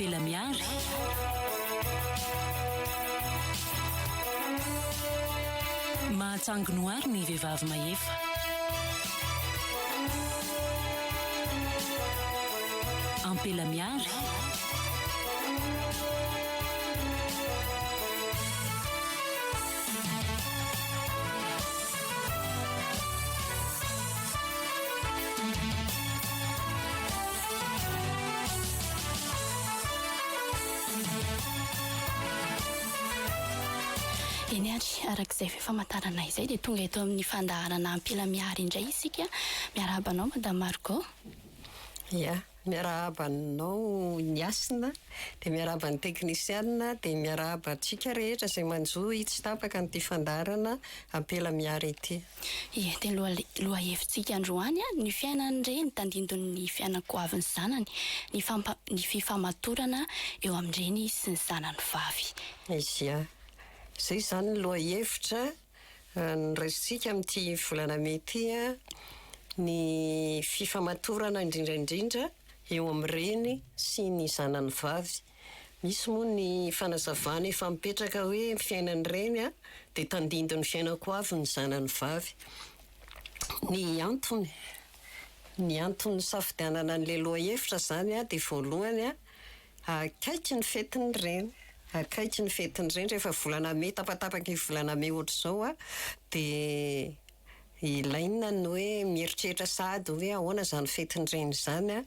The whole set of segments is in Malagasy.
Ampela Mihary. Mahatsangy noary ny vehivavy mahefa. Ampela Mihary. Eny ary, araka izay famantarana izay dia tonga eto amin'ny fandaharana Ampela Mihary indray isika. Miarahaba anao Madame Margot. Ya. Miarahaba anao Ny Hasina, dia miarahaba ny teknisianina, dia miarahaba antsika rehetra izay manjohy tsy tapaka an'ity fandaharana Ampela Mihary ity. Ie, dia lohahevitsika androany, ny fiainan'ny reny tandindon'ny fiainan-koavin'ny zanany, ny fampa- ny fifamatorana eo amin'ny reny sy ny zanany vavy. Ia, izay izany ny lohahevitra. Noraisintsika amin'ity volana mey ity ny fifamatorana indrindra indrindra eo amin'ny reny sy ny zanany vavy. Misy moa ny fanazavana efa mipetraka hoe ny fiainan'ny reny dia tandindon'ny fiainan-ko avy ny zanany vavy. Ny antony, ny antony nisafidianana an'ilay lohahevitra izany dia voalohany Akaiky ny fetin'ny reny. Akaiky ny fetin'ny reny. Rehefa volana mey, tapatapaky ny volana mey ohatr'izao dia ilaina ny hoe mieritreritra sahady hoe ahoana izany fetin'ny reny izany.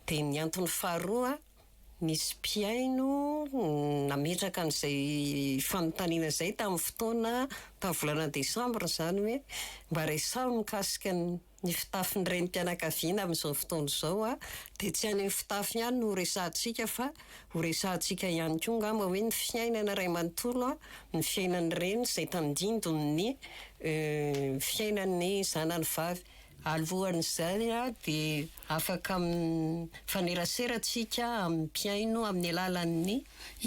Dia ny antony faharoa, nisy mpihaino nametraka an'izay fanontaniana izay tamin'ny fotoana, tamin'ny volana desambra izany hoe mba resaho mikasika ny Ny fitafin'ny renim-pianakaviana amin'izao fotoana izao dia tsy any amin'ny fitafy ihany no horesahantsika fa horesahantsika ihany koa angamba hoe ny fiainana iray manontolo, ny fiainan'ny reny izay tandindon'ny fiainan'ny zanany vavy. Alohan'izay dia afaka mifanerasera tsika amin'ny mpihaino amin'ny alalan'ny.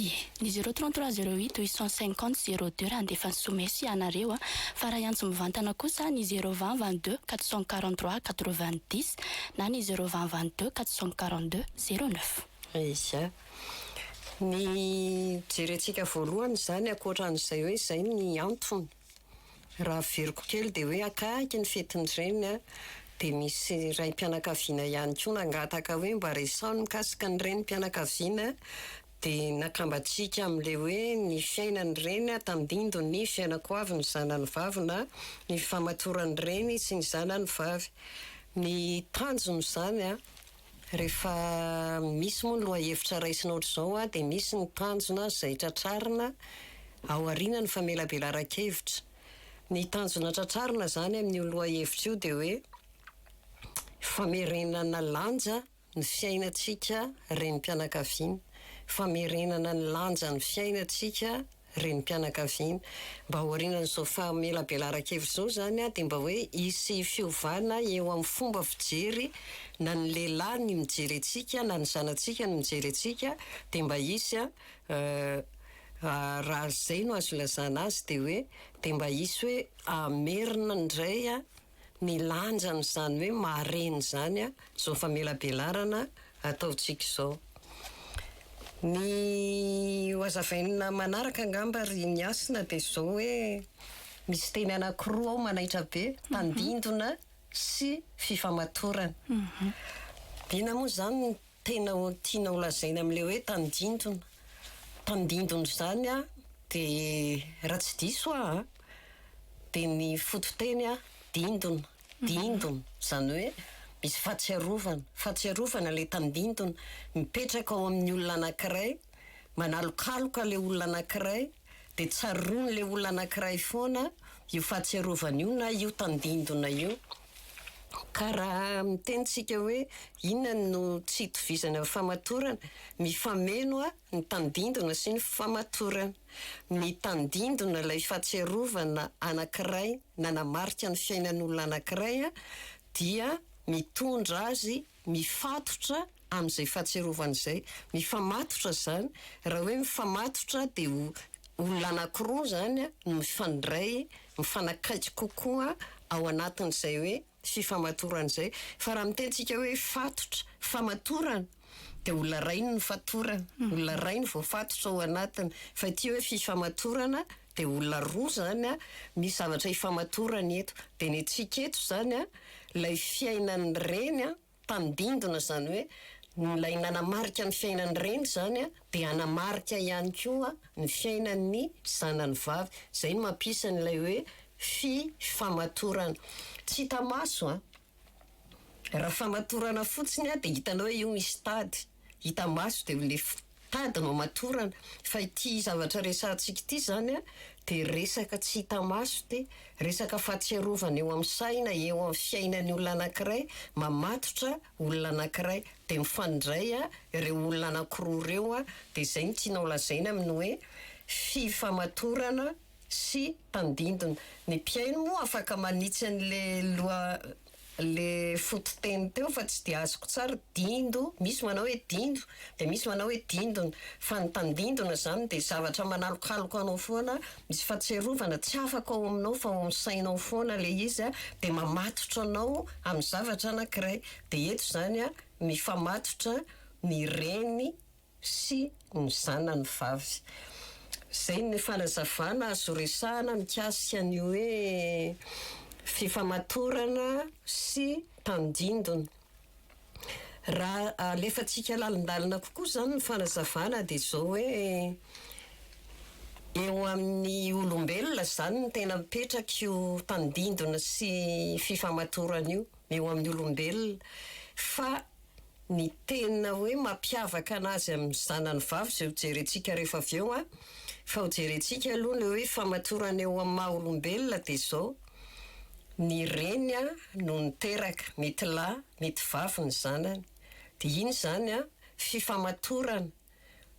Ie, ny 0 33 08 850 02 raha handefa ny someso ianareo a! Fa raha hiantso mivantana kosa ny 0 20 22 443 90 na ny 0 20 22 442 09. Ia. Ny jerentsika voalohany izany ankoatran'izay hoe izay ny antony. Raha averiko kely dia hoe akaiky ny fetin'ny reny a, dia misy raim-pianakaviana ihany koa nangataka hoe mba resaho ny mikasika ny renim-pianakaviana, dia nakambantsika amin'ilay hoe ny fiainan'ny reny tandindon'ny fiainan-ko avy ny zanany vavy na ny fifamatoran'ny reny sy ny zanany vavy. Ny tanjona izany a, rehefa misy moa ny lohahevitra raisina ohatr'izao dia misy ny tanjona izay tratrarina Aoriana ny famelabelaran-kevitra. Ny tanjona tratrarina izany amin'io lohahevitra io dia hoe famerenana lanja ny fiainantsika renim-pianakaviana, famerenana ny lanjan'ny fiainantsika renim-pianakaviana. Mba aorianan'izao famelabelaran-kevitra izao izany dia mba hoe hisy fiovana eo amin'ny fomba fijery na ny lehilahy ny mijery antsika na ny zanatsika ny mijery antsika dia mba hisy Raha izay no azo ilazana azy dia hoe dia mba hisy hoe hamerina indray ny lanjan'izany hoe maha-reny izany izao famelabelarana ataontsika izao. Ny ho hazavaina manaraka angamba ry Ny Hasina dia izao hoe misy teny anankiroa ao manaitra be, tandindona sy fifamatorana. Inona moa izany ny Tena tiana ho lazaina amin'ilay hoe tandindona. Tandindona izany an, dia raha tsy diso aho an, dia ny fototeny an, dindona, dindona, izany hoe misy fahatsiarovana, fahatsiarovana ilay tandindona, mipetraka ao amin'ny olona anankiray, manalokaloka ilay olona anankiray, dia tsaroan'ilay olona anankiray foana io fahatsiarovana io na io tandindona io. Ka raha miteny tsika hoe inona no tsy itovizana amin'ny famatorana, mifameno ny tandindona sy ny famatorana. Ny tandindona ilay fahatsiarovana anankiray nanamarika ny fiainan'olona anankiray dia mitondra azy mifatotra amin'izay fahatsiarovana izay. Mifamatotra izany. Raha hoe mifamatotra dia olona anankiroa izany no mifandray, mifanakaiky kokoa ao anatin'izay hoe fifamatorana izay. Fa raha miteny tsika hoe fatotra, famatorana, dia olona iray no nifatorana, olona iray no voafatotra ao anatiny. Fa ity hoe fifamatorana dia olona roa izany an, misy zavatra ifamatorana eto. Dia ny antsika eto izany an, ilay fiainan'ny reny an, tandindona izany hoe ilay nanamarika ny fiainan'ny reny izany an, dia hanamarika ihany koa ny fiainan'ny zanany vavy. Izay no mampisy an'ilay hoe fifamatorana. Tsy hita maso an! Raha famatorana fotsiny dia hitanao hoe io misy tady, hita maso dia le tady no amatorana, fa ity zavatra resahantsika ity izany dia resaka tsy hita maso ity, resaka fahatsiarovana eo amin'ny saina, eo amin'ny fiainan'ny olona anankiray, mamatotra olona anankiray, dia mifandray ireo olona anankiroa ireo, dia izay no tiana ho lazaina amin'ny hoe fifamatorana sy tandindona. Ny mpihaino moa afaka manitsy an'le loha le fototeny teo fa tsy dia azoko tsara, dindo, misy manao hoe dindo dia misy manao hoe dindona, fa ny tandindona izany dia zavatra manalokaloka anao foana, misy fahatsiarovana tsy afaka ao aminao fa ao amin'ny sainao foana ilay izy dia mamatotra anao amin'ny zavatra anankiray, dia eto izany mifamatotra ny reny sy ny zanany vavy. Izay ny fanazavana azo resahana mikasika ny hoe fifamatorana sy tandindona. Raha alefantsika lalindalina kokoa izany ny fanazavana dia izao hoe eo amin'ny olombelona izany no tena mipetraka io tandindona sy fifamatorana io, eo amin'ny olombelona fa Ny tena hoe mampiavaka anazy amin'ny zanany vavy izay ho jerentsika rehefa avy eo an! Fa ho jerentsika aloha ny hoe famatorana eo amin'ny maha olombelona dia izao, ny reny an no niteraka, mety lahy, mety vavy ny zanany. Dia iny izany an, fifamatorana.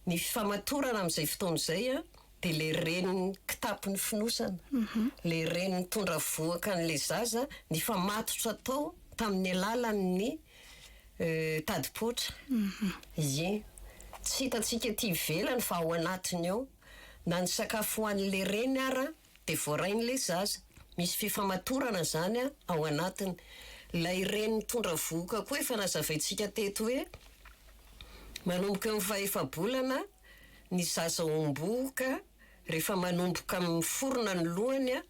Ny fifamatorana amin'izay fotoana izay an, dia ilay reny kitapo nifonosana, ilay reny nitondra vohoka an'ilay zaza nifamatotra tao tamin'ny alalan'ny tadipoatra. Ie. Tsy hitantsika ety ivelany fa ao anatiny ao. Na ny sakafo hohanin'ilay reny ara dia voarain'ilay zaza. Misy fifamatorana izany ao anatiny. Ilay reny mitondra vohoka koa efa nazavaintsika teto hoe manomboka eo amin'ny fahefa-bolana ny zaza ao am-bohoka rehefa manomboka miforona ny lohany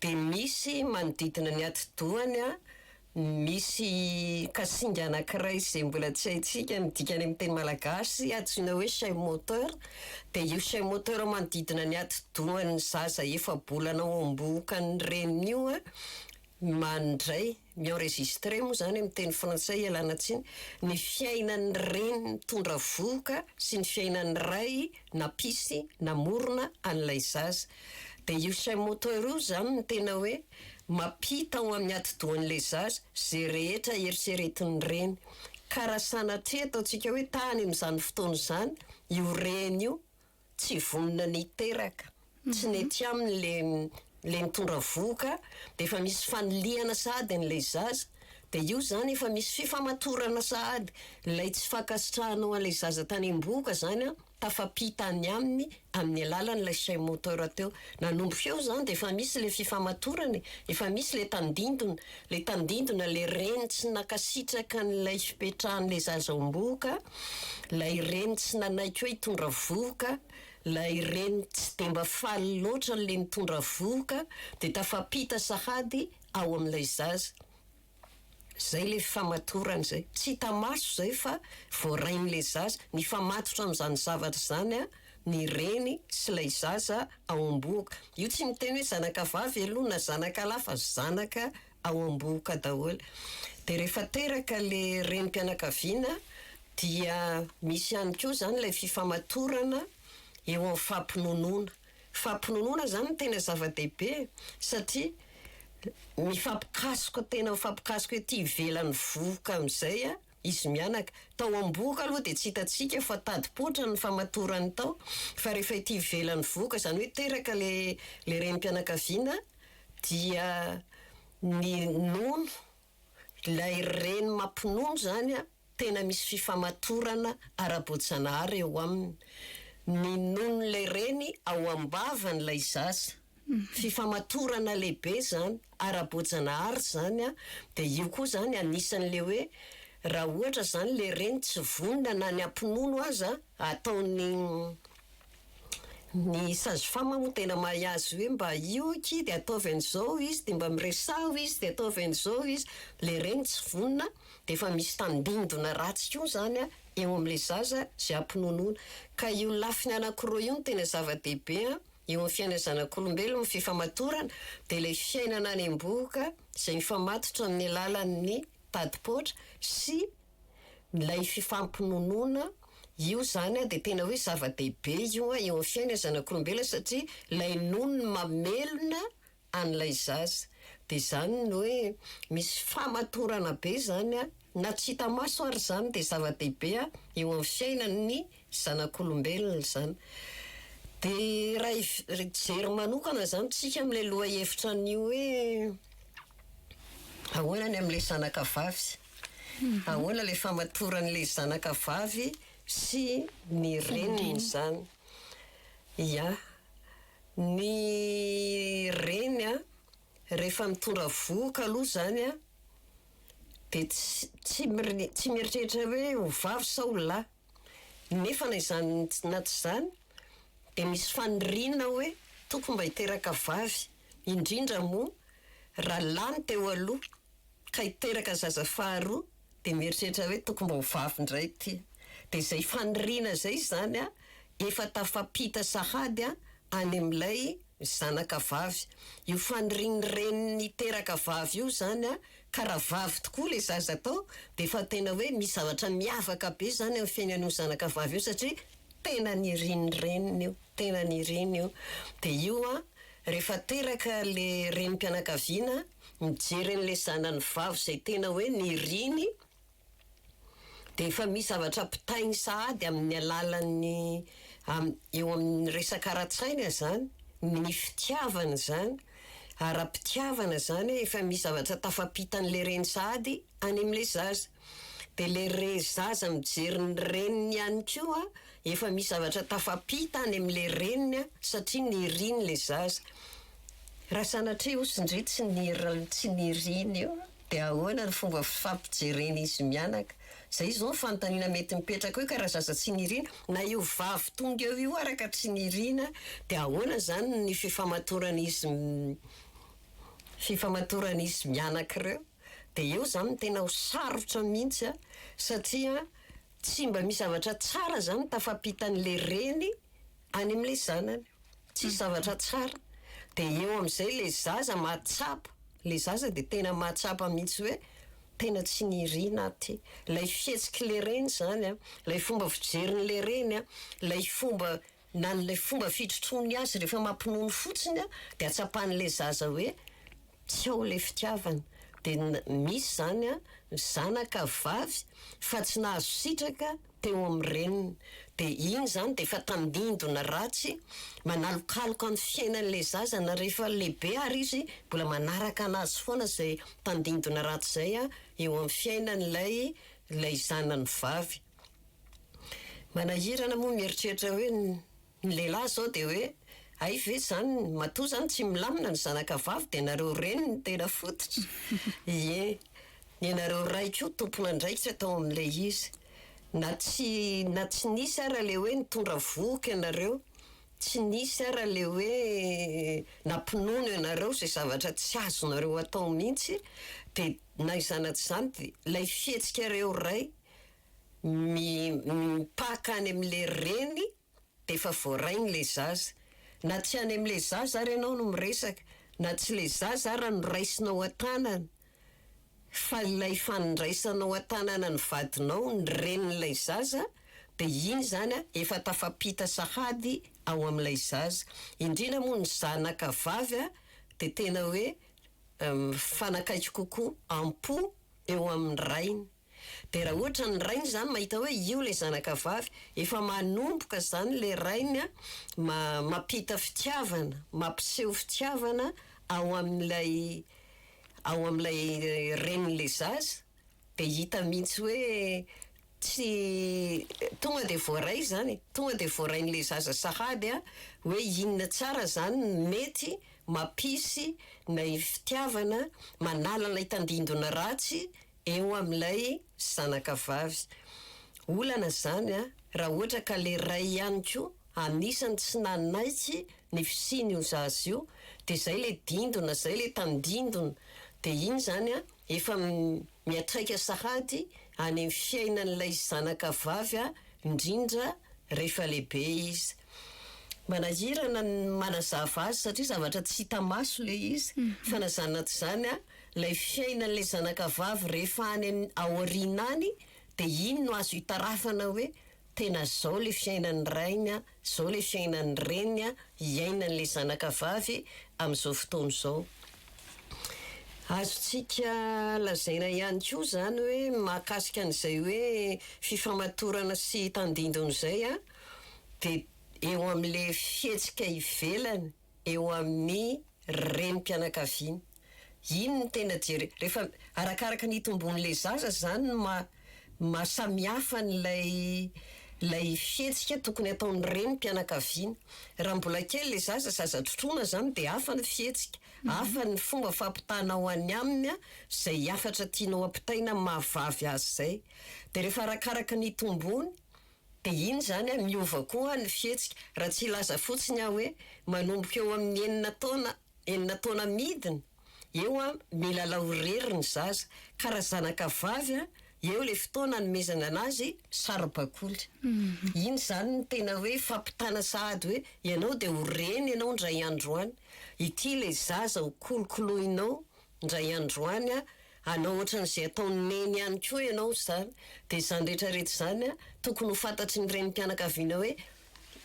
dia misy manodidina ny atidohany Misy kasinga anankiray izay mbola tsy haintsika ny dikany amin'ny teny malagasy, antsoina hoe chaîne moteur, dia io chaîne moteur manodidina ny atidohan'ny zaza efa-bolana ao am-bohokan'ny reniny io an, mandray, mi-enregistrer moa izany amin'ny teny frantsay ialana tsiny, ny fiainan'ny reny mitondra vohoka sy ny fiainan'ny ray nampisy, namorona an'ilay zaza. Dia io chaîne moteur io izany no tena hoe Mampita ao amin'ny atidohan'ilay zaza izay rehetra eritreretin'ny reny. Ka raha sanatria ataontsika hoe tany amin'izany fotoana izany io reny io tsy vonona ny hiteraka, tsy nety aminy le le nitondra vohoka dia efa misy fanilihana sahady an'ilay zaza dia io izany efa misy fifamatorana sahady. Ilay tsy fankasitrahanao an'ilay zaza tany am-bohoka izany an, tafapita any aminy amin'ny alalan'ilay chaîne moteur teo. Nanomboka eo izany dia efa misy ilay fifamatorana e, efa misy ilay tandindona, ilay tandindona ilay reny tsy nankasitraka an'ilay fipetrahan'ilay zaza ao am-bohoka, ilay reny tsy nanaiky hoe hitondra vohoka, ilay reny tsy dia mba faly loatra an'ilay nitondra vohoka dia tafapita sahady ao amin'ilay zaza. Zay le fifamatorana zay. Tsy hita maso zay fa voarain'le zaza. Mifamatotra amin'izany zavatra izany ny reny sy ilay zaza ao am-bohoka. Io tsy miteny hoe zanaka vavy aloha na zanaka lahy fa zanaka ao am-bohoka daholo. Dia rehefa teraka le renim-pianakaviana dia misy ihany koa izany ilay fifamatorana eo amin'ny fampinonoana. Fampinonoana izany no tena zava-dehibe satria mifampikasoka tena mifampikasoka ety ivelan'ny vohoka amin'izay izy mianaka. Tao am-bohoka aloha dia tsy hitantsika fa tadi-poatra ny famatorany tao fa rehefa ety ivelan'ny vohoka izany hoe teraka le le renim-pianakaviana dia ny nono Ilay reny mampinono izany tena misy fifamatorana ara-boajanahary eo aminy. Ny nonon'ilay reny ao am-bavan'ilay zaza. Fifamatorana lehibe izany, ara-boajanahary izany, dia io koa izany anisan'ilay hoe Raha ohatra izany ilay reny tsy vonona na ny hampinono aza ataon'ny ny sage femme moa tena mahay azy hoe mba io akia dia ataovy an'izao izy dia mba miresaho izy dia ataovy an'izao izy, ilay reny tsy vonona dia efa misy tandindona ratsy koa izany eo amin'ilay zaza izay ampinonoana. Ka io lafiny anankiroa io no tena zava-dehibe eo amin'ny fiainan'ny zanak'olombelona, ny fifamatorana dia ilay fiainana any am-bohoka izay mifamatotra amin'ny alalan'ny tadipoatra sy ilay fifampinonoana, io izany dia tena hoe zava-dehibe io eo amin'ny fiainan'ny zanak'olombelona satria ilay nono no mamelona an'ilay zaza. Dia izany no hoe misy famatorana be izany na tsy hita maso ary izany dia zava-dehibe eo amin'ny fiainan'ny zanak'olombelona izany. Dia raha hijery manokana izany tsika amin'ilay lohahevitra an'io hoe ahoana ny amin'ilay zanaka vavy? Ahoana ilay famatoran'ilay zanaka vavy sy ny reniny izany? Ya. Ny reny a, rehefa mitondra vohoka aloha izany a, dia tsy tsy tsy mieritreritra hoe ho vavy sa ho lahy. Nefa na izany na tsy izany dia misy faniriana hoe tokony mba hiteraka vavy, indrindra moa raha lahy ny teo aloha ka hiteraka zaza faharoa dia mieritreritra hoe tokony mba ho vavy indray ity. Dia izay faniriana izay izany efa tafampita sahady any amin'ilay zanaka vavy. Io fanirian'ny reniny hiteraka vavy io izany ka raha vavy tokoa ilay zaza tao dia efa tena hoe misy zavatra miavaka be izany amin'ny fiainan'io zanaka vavy io satria tena nirian'ny reniny io, tena niriany io. Dia io an, rehefa teraka ilay renim-pianakaviana, mijery an'ilay zanany vavy izay tena hoe niriny, dia efa misy zavatra ampitainy sahady amin'ny alalan'ny eo amin'ny resaka ara-tsaina izany, ny fitiavana izany, ara-pitiavana izany efa misy zavatra tafampitan'ilay reny sahady any amin'ilay zaza. Dia ilay re zaza mijery ny reniny ihany koa efa misy zavatra tafampita any amin'ilay reniny satria niriny ilay zaza. Raha sanatria ozy ndry tsy tsy niriny io dia ahoana ny fomba fifampijeren'izy mianaka? Izay izao ny fanontaniana mety mipetraka eo ka raha zaza tsy nirina, na io vavy tonga eo io ara ka tsy nirina dia ahoana izany ny fifamatoran'izy fifamatoran'izy mianaka ireo? Dia eo izany no tena ho sarotra mihitsy satria tsy mba misy zavatra tsara izany tafampitan'ilay reny any amin'ilay zanany. Tsisy zavatra tsara. Dia eo amin'izay ilay zaza mahatsapa, ilay zaza dia tena mahatsapa mihitsy hoe tena tsy nirina aho ity. Ilay fihetsik'ilay reny izany an, ilay fomba fijerin'ilay reny an, ilay fomba na ilay fomba fitrotroany azy rehefa mampinono fotsiny an, dia hatsapan'ilay zaza hoe tsy ao ilay fitiavana. Dia misy izany an, zanaka vavy fa tsy nahazo sitraka teo amin'ny reniny. Dia iny izany dia efa tandindona ratsy manalokaloka ny fiainan'ilay zaza na rehefa lehibe ary izy mbola manaraka anazy foana izay tandindona ratsy izay eo amin'ny fiainan'ilay ilay zanany vavy. Manahirana moa mieritreritra hoe ny lehilahy izao dia hoe hay ve izany matoa izany tsy milamina ny zanaka vavy dia nareo reny no tena fototra. Ie. Ny anareo ray koa tompon'andraikitra tao amin'ilay izy. Na tsy na tsy nisy ara ilay hoe nitondra vohoka ianareo, tsy nisy ara ilay hoe nampinono ianareo izay zavatra tsy azonareo atao mihitsy, dia na izany na tsy izany dia ilay fihetsikareo ray mi mipaka any amin'ilay reny dia efa voarainy ilay zaza. Na tsy any amin'ilay zaza ary ianao no miresaka, na tsy ilay zaza ara no raisinao an-tanana, fa ilay fandraisanao an-tanana ny vadinao, ny renin'ilay zaza, dia iny izany efa tafampita sahady ao amin'ilay zaza. Indrindra moa ny zanaka vavy dia tena hoe mifanakaiky kokoa am-po eo amin'ny rainy. Dia raha ohatra ny rainy izany mahita hoe io ilay zanaka vavy, efa manomboka izany ilay rainy mampita fitiavana, mampiseho fitiavana ao amin'ilay ao amin'ilay renin'ilay zaza, dia hita mihitsy hoe tsy tonga dia voaray izany e, tonga dia voarain'ilay zaza sahady hoe inona tsara izany no mety mampisy ilay fitiavana, manala ilay tandindona ratsy. eo amin'ilay zanaka vavy. Olana izany a, raha ohatra ka le ray ihany koa anisany tsy nanaiky ny fisian'io zaza io, dia izay le dindona, izay le tandindona, dia iny izany a efa miantraika sahady any amin'ny fiainan'ilay zanaka vavy a, indrindra rehefa lehibe izy. Manahirana ny manazava azy satria zavatra tsy hita maso ilay izy, fa na izany na tsy izany a, ilay fiainan'ilay zanaka vavy rehefa any amin'ny aoriana any dia iny no azo itarafana hoe tena izao ilay fiainan'ny rainy a, izao ilay fiainan'ny reniny a, iainan'ilay zanaka vavy amin'izao fotoana izao. Azontsika lazaina ihany koa izany hoe mahakasika an'izay hoe fifamatorana sy tandindona izay a, dia eo amin'ilay fihetsika ivelany eo amin'ny renim-pianakaviana. Iny no tena jere, rehefa arakaraka ny hitomboan'ilay zaza izany no maha maha samihafa an'ilay ilay fihetsika tokony hataon'ny renim-pianakaviana. Raha mbola kely ilay zaza, zaza trotroina izany dia hafa ny fihetsika, hafa ny fomba fampitanao any aminy izay hafatra tianao hampitaina amin'ny maha vavy azy izay. Dia rehefa arakaraka ny hitomboany Dia iny izany an, miova koa ny fihetsika. Raha tsy hilaza fotsiny aho hoe manomboka eo amin'ny enina taona, enina taona midina, eo an, milalao irery ny zaza. Ka raha zanaka vavy an, eo ilay fotoana anomezana anazy saribakoly. Iny izany no tena hoe fampitana sahady hoe ianao dia ho reny ianao indray andro any. Ity ilay zaza ho kolokoloinao indray andro any an, Hanao ohatran'izay ataon'i Neny ihany koa ianao izany. Dia izany rehetra rehetra izany tokony ho fantatry ny renim-pianakaviana hoe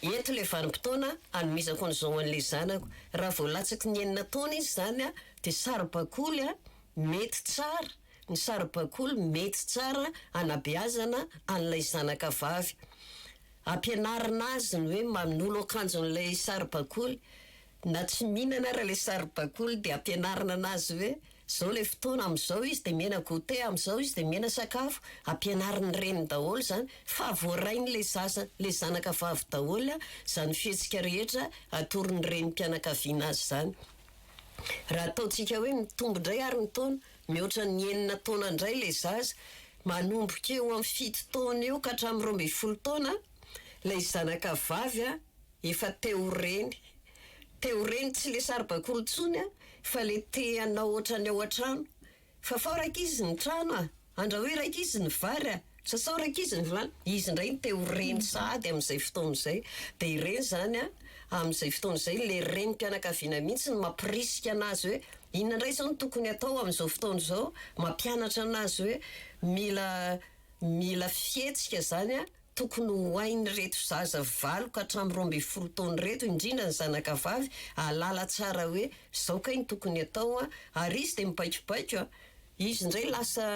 eto ilay vanim-potoana hanomezako an'izao an'ilay zanako. Raha vao latsaky ny enina taona izy izany dia saribakoly mety tsara, ny saribakoly mety tsara hanabeazana an'ilay zanaka vavy. Ampianarina azy ny hoe manolo akanjon'ilay saribakoly. Na tsy mihinana ara ilay saribakoly dia ampianarina anazy hoe zao ilay fotoana, amin'izao izy dia mena goûter, amin'izao izy dia mena sakafo, ampianarin'ny reniny daholo izany fa voarain'ilay zaza, ilay zanaka vavy daholo izany fihetsika rehetra atoron'ny renim-pianakaviana azy izany. Raha ataontsika hoe mitombo indray ary ny taona, mihoatra ny enina taona indray ilay zaza, manomboka eo amin'ny fito taona eo ka hatramin'ny 12 taona, ilay zanaka vavy Efa te ho reny. Te ho reny tsy le saribakoly intsony an, fa le te hanao ohatran'ny ao an-trano. Fafao rankizy ny trano a! Andrahoy rankizy ny vary a! Sasao rankizy ny vilany. Izy indray no te ho reny sahady amin'izay fotoana izay. Dia ireny izany an, amin'izay fotoana izay le renim-pianakaviana mihitsy no mampirisika anazy hoe inona indray izao no tokony hatao amin'izao fotoana izao, mampianatra anazy hoe mila mila fihetsika izany an, Tokony ho hain'ireto zaza valo ka hatramin'ny 12 taona ireto, indrindra ny zanaka vavy, hahalala tsara hoe izao kay no tokony atao an! Ary izy dia mibaikobaiko an! Izy indray lasa,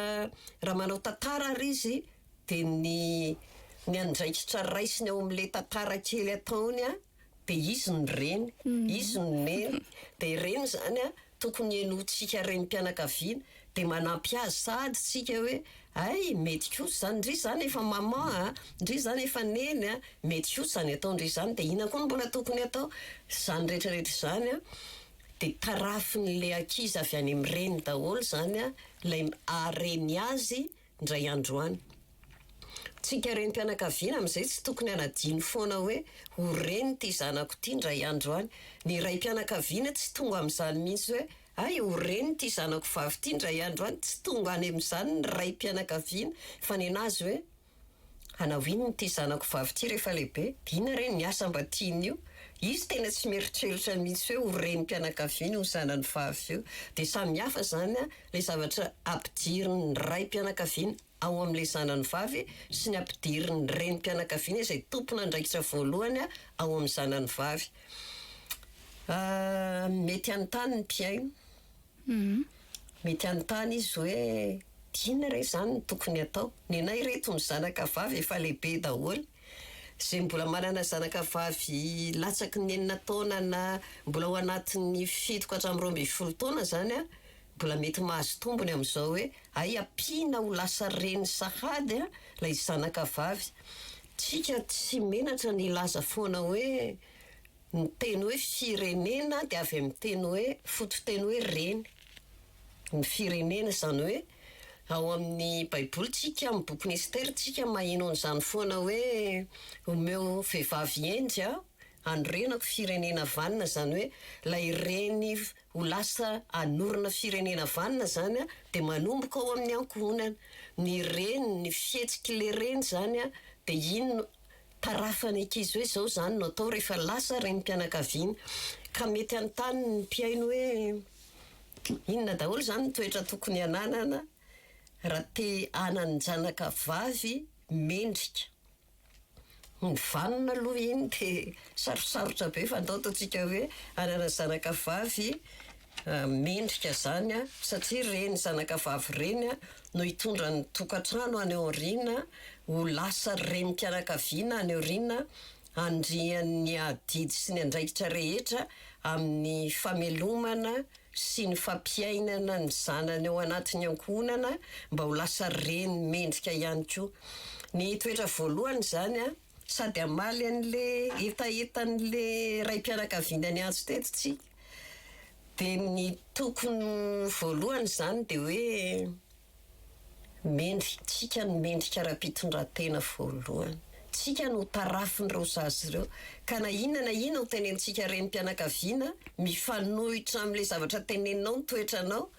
raha manao tantara ary izy dia ny ny andraikitra raisiny ao amin'ilay tantara kely ataony an, dia izy no reny, izy no neny, dia ireny izany an, tokony henointsika renim-pianakaviana, dia manampy azy sahady tsika hoe hay mety kosa izany, ndry izany efa maman a, ndry izany efa neny a, mety kosa izany ataon-dry izany, dia inona koa no mbola tokony atao, izany rehetra rehetra izany an, dia tarafin'ilay ankizy avy any amin'ny reny daholo izany an, ilay ahareny azy indray andro any. Tsika renim-pianakaviana amin'izay tsy tokony hanadino foana hoe ho reny ity zanako ity indray andro any. Ny raim-pianakaviana tsy tonga amin'izany mihitsy hoe hay ho reny ity zanako vavy ity indray andro any, tsy tonga any amin'izany ny raim-pianakaviana fa nenazy hoe hanao inona ity zanako vavy ity rehefa lehibe, inona re ny asa mba tiany io? Izy tena tsy mieritreritra mihitsy hoe ho renim-pianakaviana io zanany vavy io. Dia samy hafa izany ilay zavatra ampidirin'ny raim-pianakaviana ao amin'ilay zanany vavy sy ny ampidirin'ny renim-pianakaviana izay tompon'andraikitra voalohany ao amin'ny zanany vavy. Mety hanontany ny mpihaino. Mety hanontany izy hoe inona re izany no tokony hatao? Nenay ireto ny zanaka vavy efa lehibe daholo. Izay mbola manana zanaka vavy latsaky ny enina taona na mbola ao anatin'ny fito ka hatramin'ny 12 taona izany an, mbola mety mahazo tombony amin'izao hoe hay ampiana ho lasa reny sahady ilay zanaka vavy. Tsika tsy menatra ny hilaza foana hoe ny teny hoe firenena dia avy amin'ny teny hoe fototeny hoe reny. Ny firenena izany hoe. Ao amin'ny Baiboly tsika, amin'ny bokin'i Estera tsika maheno an'izany foana hoe omeo vehivavy hendry aho hanorenako firenena vanona, izany hoe ilay reny ho lasa hanorina firenena vanona izany dia manomboka ao amin'ny ankohonana. Ny reny, ny fihetsik'ilay reny izany dia iny no tarafan'ny ankizy hoe izao izany no atao rehefa lasa renim-pianakaviana. Ka mety hanontany ny mpihaino hoe. Inona daholo izany ny toetra tokony hananana raha te hanan-janaka vavy mendrika? Ny vanona aloha iny dia sarosarotra be fa andao ataontsika hoe hanana zanaka vavy mendrika izany satria ireny zanaka vavy ireny no hitondra ny tokantrano any aoriana ho lasa renim-pianakaviana any aoriana handrian'ny adidy sy ny andraikitra rehetra amin'ny famelomana sy ny fampiainana ny zanany ao anatin'ny ankohonana mba ho lasa reny mendrika ihany koa. Ny toetra voalohany izany sady hamaly an'le hetahetan'le raim-pianakaviana niantso teto tsika dia ny tokony ho voalohany izany dia hoe Mendrika, tsika no mendrika ara-pitondran-tena voalohany. Tsika no tarafin'ireo zaza ireo. Ka na inona na inona ho tenenintsika renim-pianakaviana, mifanohitra amin'ilay zavatra teneninao ny toetranao,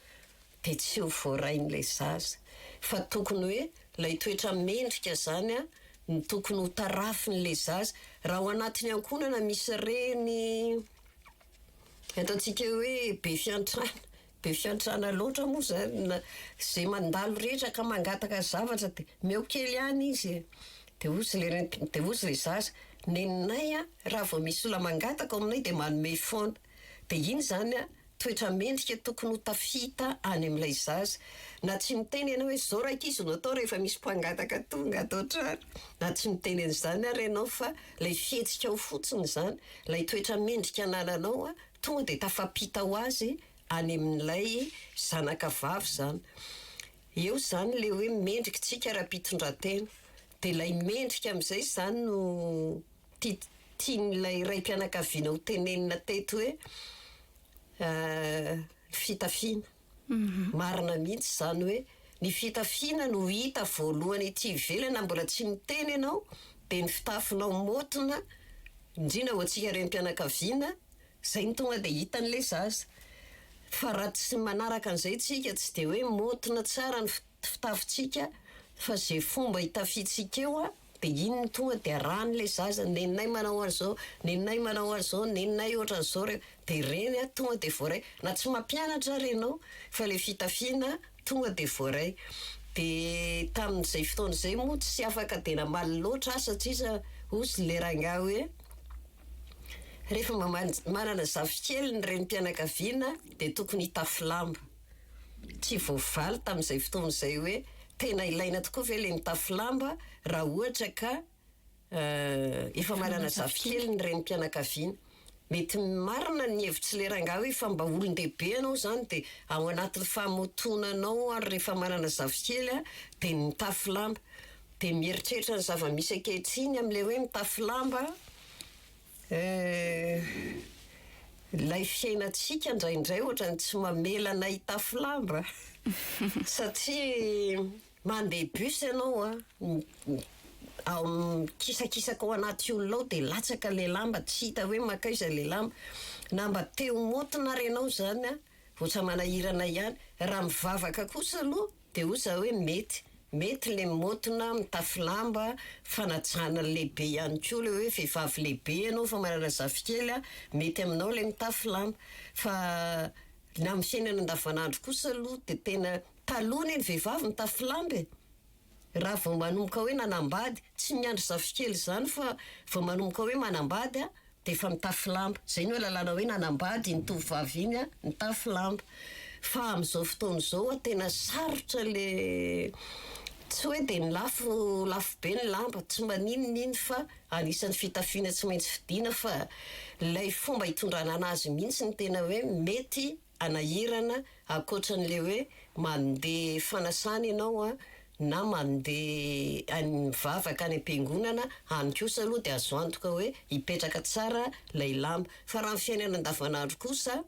dia tsy ho voarain'ilay zaza. Fa tokony hoe ilay toetra mendrika izany no tokony ho tarafin'ilay zaza. Raha ao anatin'ny ankohonana misy reny ataontsika hoe be fiantrana, Be fiantrana loatra moa zany na ze mandalo rehetra ka mangataka zavatra de meo kely ihany izy e! De ozy le reny de ozy le zaza, neninay a raha vao misy olona mangataka ao aminay de manome foana, de iny zany a toetra mendrika tokony ho tafita any amin'ilay zaza, na tsy miteny ianao hoe zao rankizy no atao rehefa misy mpangataka tonga ato an-trano, na tsy miteny an'izany ary ianao fa ilay fihetsikao fotsiny izany, ilay toetra mendrika anananao a tonga de tafapita ho azy any amin'ilay zanaka vavy izany. Eo izany ilay hoe mendrika tsika ara-pitondran-tena. Dia ilay mendrika amin'izay izany no ti- tian'ilay raim-pianakaviana ho tenenina teto hoe fitafiana. Marina mihitsy izany hoe ny fitafiana no hita voalohany ety ivelany na mbola tsy miteny ianao dia ny fitafinao maotina, indrindra ho antsika renim-pianakaviana, Zay no tonga dia hitan'ilay zaza. Fa raha tsy manaraka an'izay tsika, tsy dia hoe maotina tsara ny fitafintsika fa ze fomba itafiantsika eo an, dia iny no tonga dia arahan'ilay zaza, neninay manao an'izao, neninay manao an'izao, neninay ohatran'izao re, dia ireny an tonga dia voaray. Na tsy mampianatra ary ianao fa ilay fitafiana tonga dia voaray. Dia tamin'izay fotoana izay moa tsy afaka dia namaly loatra aho satria hozy ilay rangahy hoe. Rehefa mba manana zafikely ny renim-pianakaviana dia tokony hitafy lamba. Tsy voavaly tamin'izay fotoana izay hoe tena ilaina tokoa ve ilay mitafy lamba raha ohatra ka efa manana zafikely ny renim-pianakaviana. Mety marina ny hevitr'ilay rangahy hoe efa mba olon-dehibe ianao izany dia ao anatin'ny fahamotonanao ary rehefa manana zafikely dia ny mitafy lamba. Dia mieritreritra ny zava-misy ankehitriny amin'ilay hoe mitafy lamba eh, ilay fiainantsika indraindray ohatran'ny tsy mamela anay hitafy lamba satria mandeha bus ianao an, ao mikisakisaka ao anaty olona ao dia latsaka ilay lamba, tsy hita hoe mankaiza ilay lamba, na mba te ho maotina ary ianao izany an, ohatran'ny manahirana ihany, raha mivavaka kosa aloha Dia hoy za hoe mety, mety le maotina mitafy lamba, fanajana ny lehibe ihany koa le hoe vehivavy lehibe ianao fa manana zafikely a, mety aminao le mitafy lamba. Fa ny amin'ny fiainana andavanandro kosa aloha dia tena, taloha anie ny vehivavy mitafy lamba e! Raha vao manomboka hoe nanambady, tsy miandry zafikely izany fa vao manomboka hoe manambady a, dia efa mitafy lamba. Izay no ahalalana hoe nanambady iny tovovavy iny a, nitafy lamba. Fa amin'izao fotoana izao a, tena sarotra le, tsy hoe dia ny lafo, lafo be ny lamba, tsy maninona iny fa anisan'ny fitafiana tsy maintsy vidiana fa ilay fomba hitondrana anazy mihitsy no tena hoe mety hanahirana ankoatran'ilay hoe mandeha fanasana ianao a, na mandeha any mivavaka any am-piangonana, any kosa aloha dia azo antoka hoe hipetraka tsara ilay lamba. Fa raha ny fiainana andavanandro kosa.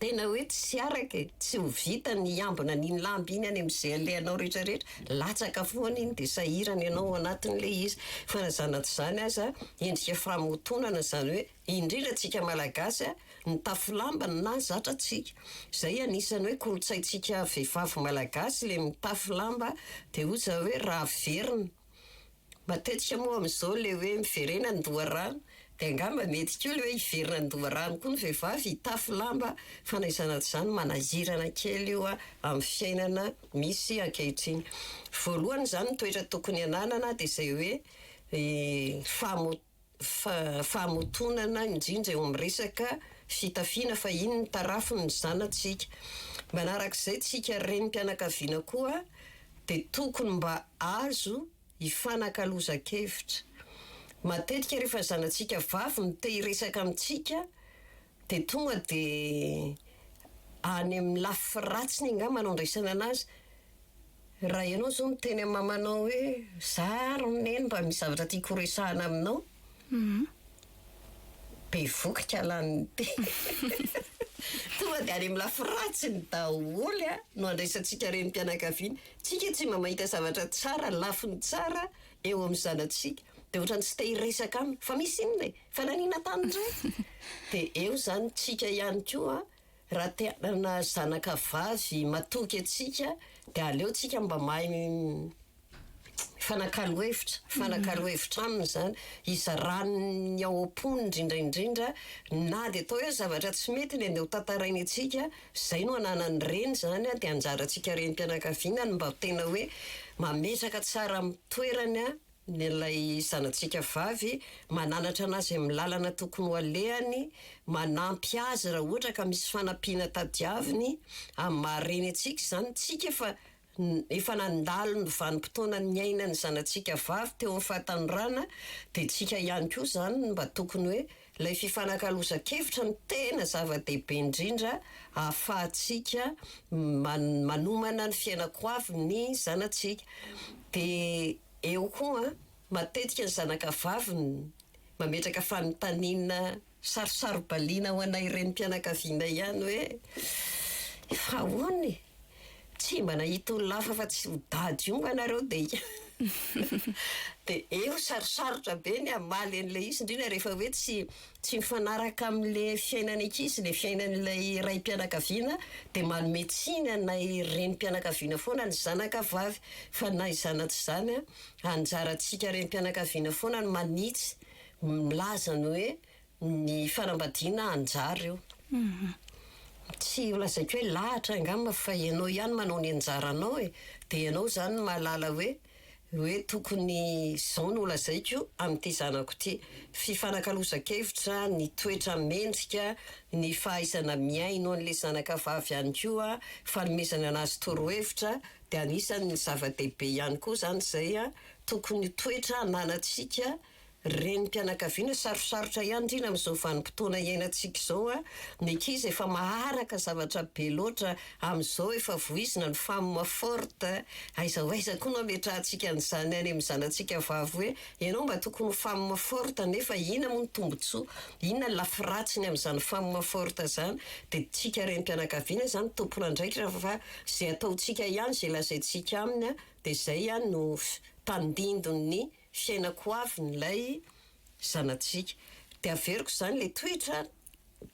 Tena hoe tsy araka e, tsy ho vita ny hiambina an'iny lamba iny any amin'izay alehanao rehetra rehetra, latsaka foana iny dia sahirana ianao ao anatin'ilay izy. Fa na izany na tsy izany aza, endrika famotonana izany hoe, indrindra antsika Malagasy, mitafy lamba no nahazatra antsika. Izay anisan'ny hoe kolontsaintsika vehivavy Malagasy ilay mitafy lamba, dia hoy izaho hoe raha averina. Matetika moa amin'izao ilay hoe miverena an-doharano dia angamba mety koa ilay hoe hiverina an-doharano koa ny vehivavy hitafy lamba fa na izany na tsy izany manahirana kely io amin'ny fiainana misy ankehitriny. Voalohany izany ny toetra tokony hananana dia izay hoe fahamotonana indrindra eo amin'ny resaka fitafiana fa iny no tarafiny ny zanatsika. Manarak'izay tsika renim-pianakaviana koa dia tokony mba azo ifanakalozan-kevitra. Matetika rehefa zanatsika vavy no te hiresaka amintsika dia tonga dia any amin'ny lafy ratsiny angamba no andraisana anazy. Raha ianao izao miteny amin'ny mamanao hoe za ary neny mba misy zavatra tiako horesahana aminao, Bevohoka lany teny. Tonga dia any amin'ny lafy ratsiny daholo no andraisantsika renim-pianakaviana. Tsika tsy mba mahita zavatra tsara, lafiny tsara eo amin'ny zanatsika. Dia ohatran'ny tsy te hiresaka aminy. Fa misy inona e? Fa naninona tany indray? Dia eo izany tsika ihany koa Raha te hanana zanaka vavy matoky antsika dia aleo tsika mba mahay mifanakalo hevitra, mifanakalo hevitra aminy izany, hizarany ny ao am-pony indrindra indrindra, na dia atao hoe zavatra tsy mety ny andeha ho tantarainy antsika, izay no ananan'ny reny izany dia anjarantsika renim-pianakaviana ny mba tena hoe mametraka tsara amin'ny toerany Ilay zanatsika vavy, mananatra anazy amin'ny lalana tokony ho alehany, manampy azy raha ohatra ka misy fanampiana tadiaviny, amin'ny maha reny antsika izany, tsika efa efa nandalo ny vanim-potoana niainan'ny zanatsika vavy teo amin'ny fahatanorana, dia tsika ihany koa izany no mba tokony hoe ilay fifanakalozan-kevitra no tena zava-dehibe indrindra ahafahantsika manomana ny fiainan-koavin'ny zanatsika. Dia Eo koa, matetika ny zanaka vavy no mametraka fanontaniana sarosaro-baliana ho anay renim-pianakaviana ihany hoe, Fa ahoana e? Tsy mba nahita olona hafa fa tsy ho dady io nga nareo dia dia eo sarosarotra be ny hamaly an'ilay izy indrindra rehefa hoe tsy tsy mifanaraka amin'ilay fiainan'ny ankizy ilay fiainan'ilay raim-pianakaviana dia manome tsiny anay renim-pianakaviana foana ny zanaka vavy fa na izany na tsy izany anjarantsika renim-pianakaviana foana ny manitsy milaza ny hoe ny fanambadiana anjara io tsy ho lazaiko hoe lahatra angamba fa ianao ihany manao ny anjaranao e dia ianao izany no mahalala hoe hoe tokony izao no holazaiko amin'ity zanako ity. Fifanakalozan-kevitra, ny toetra mendrika, ny fahaizana mihaino an'ilay zanaka vavy ihany koa, fanomezana anazy torohevitra dia anisan'ny zava-dehibe ihany koa izany izay tokony ho toetra ananantsika Renim-pianakaviana, Sarosarotra ihany indrindra amin'izao vanim-potoana iainantsika izao a! Ny ankizy efa maharaka zavatra be loatra, amin'izao efa voizina ny femme forte, aiza ho aiza koa no ametrahantsika an'izany any amin'ny zanatsika vavy hoe ianao mba tokony ho femme forte nefa inona moa ny tombotsoa, inona ny lafiratsiny amin'izany femme forte izany, dia tsika renim-pianakaviana izany tompon'andraikitra fa izay ataontsika ihany, izay lazaintsika aminy dia izay ihany no tandindon'ny fiainako ho avy n'ilay zanatsika. Dia averiko izany ilay toetra,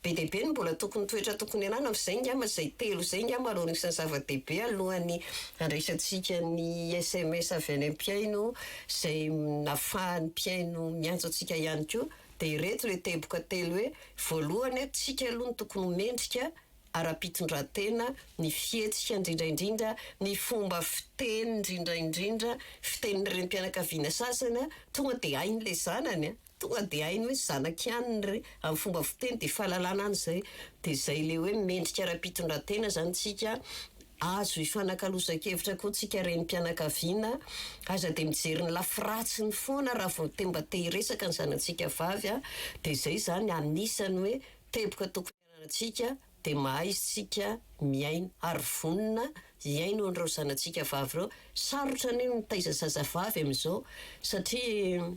be dia be ny mbola tokony toetra tokony hananana fa izay ngamba izay telo izay ngamba no anisan'ny zava-dehibe alohan'ny handraisantsika ny sms avy any am-pihaino izay nafahan'ny mpihaino miantso antsika ihany koa. Dia ireto ilay teboka telo hoe, voalohany, tsika aloha no tokony ho mendrika ara-pitondrantena, ny fihetsika indrindra indrindra, ny fomba fiteny indrindra indrindra, fitenin'ny renim-pianakaviana sasany an, tonga dia hain'ilay zanany an, tonga dia hainy hoe zanako ihany ry, amin'ny fomba fiteny dia fahalalana any izay, dia izay ilay hoe mendrika ara-pitondrantena izany tsika, azo ifanakalozan-kevitra koa tsika renim-pianakaviana, aza dia mijery ny lafiratsiny foana raha vao te mba te hiresaka ny zanatsika vavy an, dia izay izany anisan'ny hoe teboka tokony. Antsika dia mahay isika mihaino ary vonona hihaino an'ireo zanatsika vavy ireo. Sarotra anie ny mitaiza zazavavy amin'izao satria.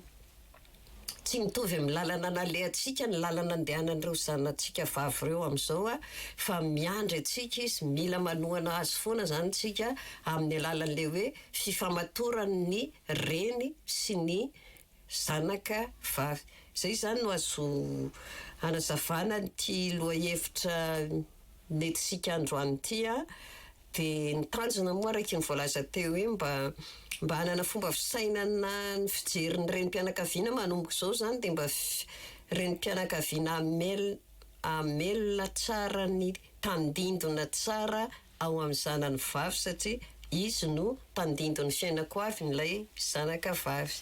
Tsy mitovy amin'ny lalana nalehantsika ny lalana andehanan'ireo zanatsika vavy ireo amin'izao fa miandry antsika izy, mila manohana azy foana izany tsika amin'ny alalan'ilay hoe fifamatoran'ny reny sy ny zanaka vavy. Izay izany no azo hanazavana an'ity lohahevitra nentintsika androany ity. Dia ny tanjona moa araka ny voalaza teo hoe mba mba hanana fomba fisainana ny fijery ny renim-pianakaviana manomboka izao izany dia mba renim-pianakaviana hamel- hamelona tsara ny tandindona tsara ao amin'ny zanany vavy satria izy no tandindon'ny fiainako avy ilay zanaka vavy.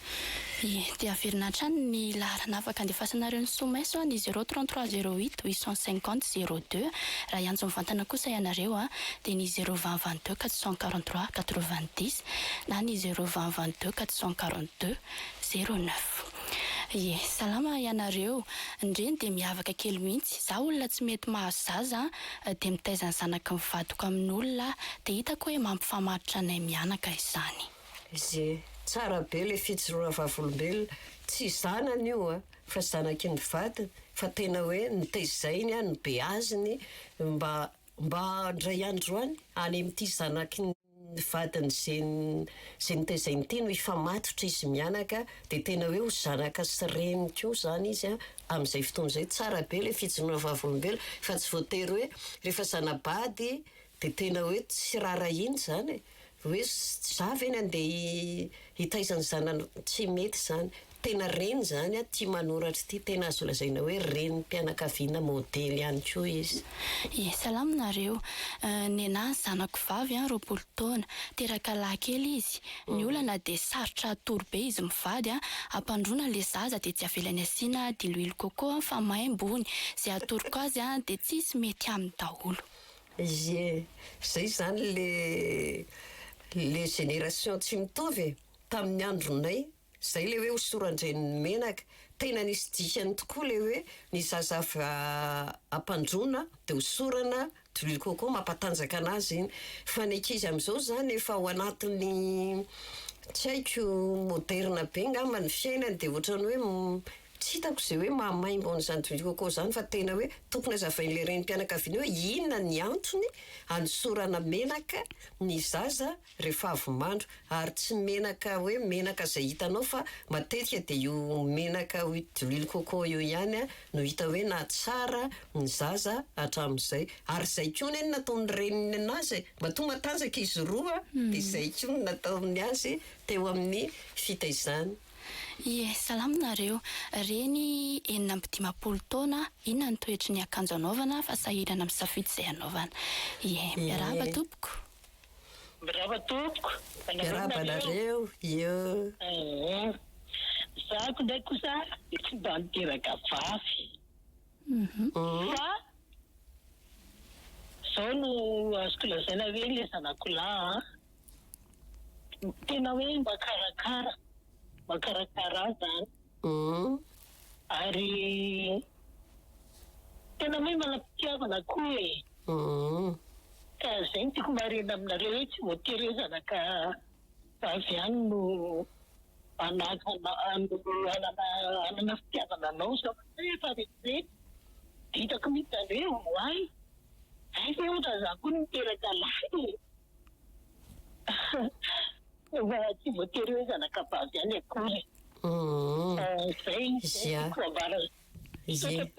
Ie, dia averina hatrany ny laharana afaka andefasanareo ny sms ny 0 33 08 850 02. Raha hiantso mivantana kosa ianareo dia ny 0 20 22 443 90 na ny 0 20 22 442 09. Ie, salama ianareo. Ny reny dia miavaka kely mihitsy. Za olona tsy mety mahazo zaza dia mitaiza ny zanaky ny vadiko amin'olona, dia hitako hoe mampifamatotra anay mianaka izany. Ie, tsara be ilay fijoroana vavolombelona. Tsy zanany io a, fa zanaky ny vadiny, fa tena hoe notezainy, nobeaziny mba mba indray andro any, any amin'ity zanaky ny vadiny izay izay notezainy ity no hifamatotra izy mianaka, dia tena hoe ho zanaka sy reny koa izany izy amin'izay fotoana izay. Tsara be ilay fijoroana vavolombelona fa tsy voatery hoe rehefa zana-bady dia tena hoe tsy raharahiana izany e. Hoe za ve ny andeha hitaiza ny zanany, tsy mety izany. Tena reny izany ity manoratra ity, tena azo lazaina hoe renim-pianakaviana modely ihany koa izy. Ie, salama nareo. Nenahy ny zanako vavy 20 taona. Teraka lahy kely izy. Ny olana dia sarotra atoro be izy mivady. Ampandroana le zaza dia tsy avelany asiana diloilo coco fa maimbo hono. Izay atoroko azy dia tsisy mety aminy daholo. Ie, izay izany le le génération tsy mitovy e. Tamin'ny andronay, izay le hoe hosoran-dreniny menaka. Tena nisy dikany tokoa le hoe ny zaza avy ampandroana dia hosorana d'huile coco mampatanjaka anazy iny. Fa ny ankizy amin'izao izany efa ao anatin'ny tsy haiko moderna be angamba ny fiainany dia ohatran'ny hoe tsy hitako izay hoe mahamaimbo an'izany d'huile coco izany fa tena hoe tokony hazavain'ilay renim-pianakaviana hoe inona ny antony hanosorana menaka ny zaza rehefa avy mandro, ary tsy menaka hoe menaka izay hitanao fa matetika dia io menaka d'huile coco io ihany no hita hoe nahatsara ny zaza hatramin'izay, ary izay koa anie no nataon'ny reniny anazy e, matoa matanjaka izy roa dia izay koa no nataony azy teo amin'ny fitaizany. Ie, salama nareo. Reny 56 taona, inona ny toetry ny akanjo anaovana fa sahirana misafidy izay anaovana. Ie, miarahaba tompoko. Miarahaba tompoko. Miarahaba anareo. Io. Zako ndray kosa dia tsy mba niteraka vavy. Fa zao no azoko lazaina hoe le zanako lahy tena hoe makarakara, makarakara ahy zany. Ary tena hoe manam-pitiavana koa e. Ka zay no tiako marihina aminareo hoe tsy voatery hoe zanaka vavy ihany no hanakana no hanana hanana fitiavana anao satria efa retirety dia hitako mihitsy zany hoe oay hay ve ohatran'izany koa ny miteraka lahy e. Fa tsy voatery hoe zanaka vavy ihany akory. Zay zay tiako ambara. Ie,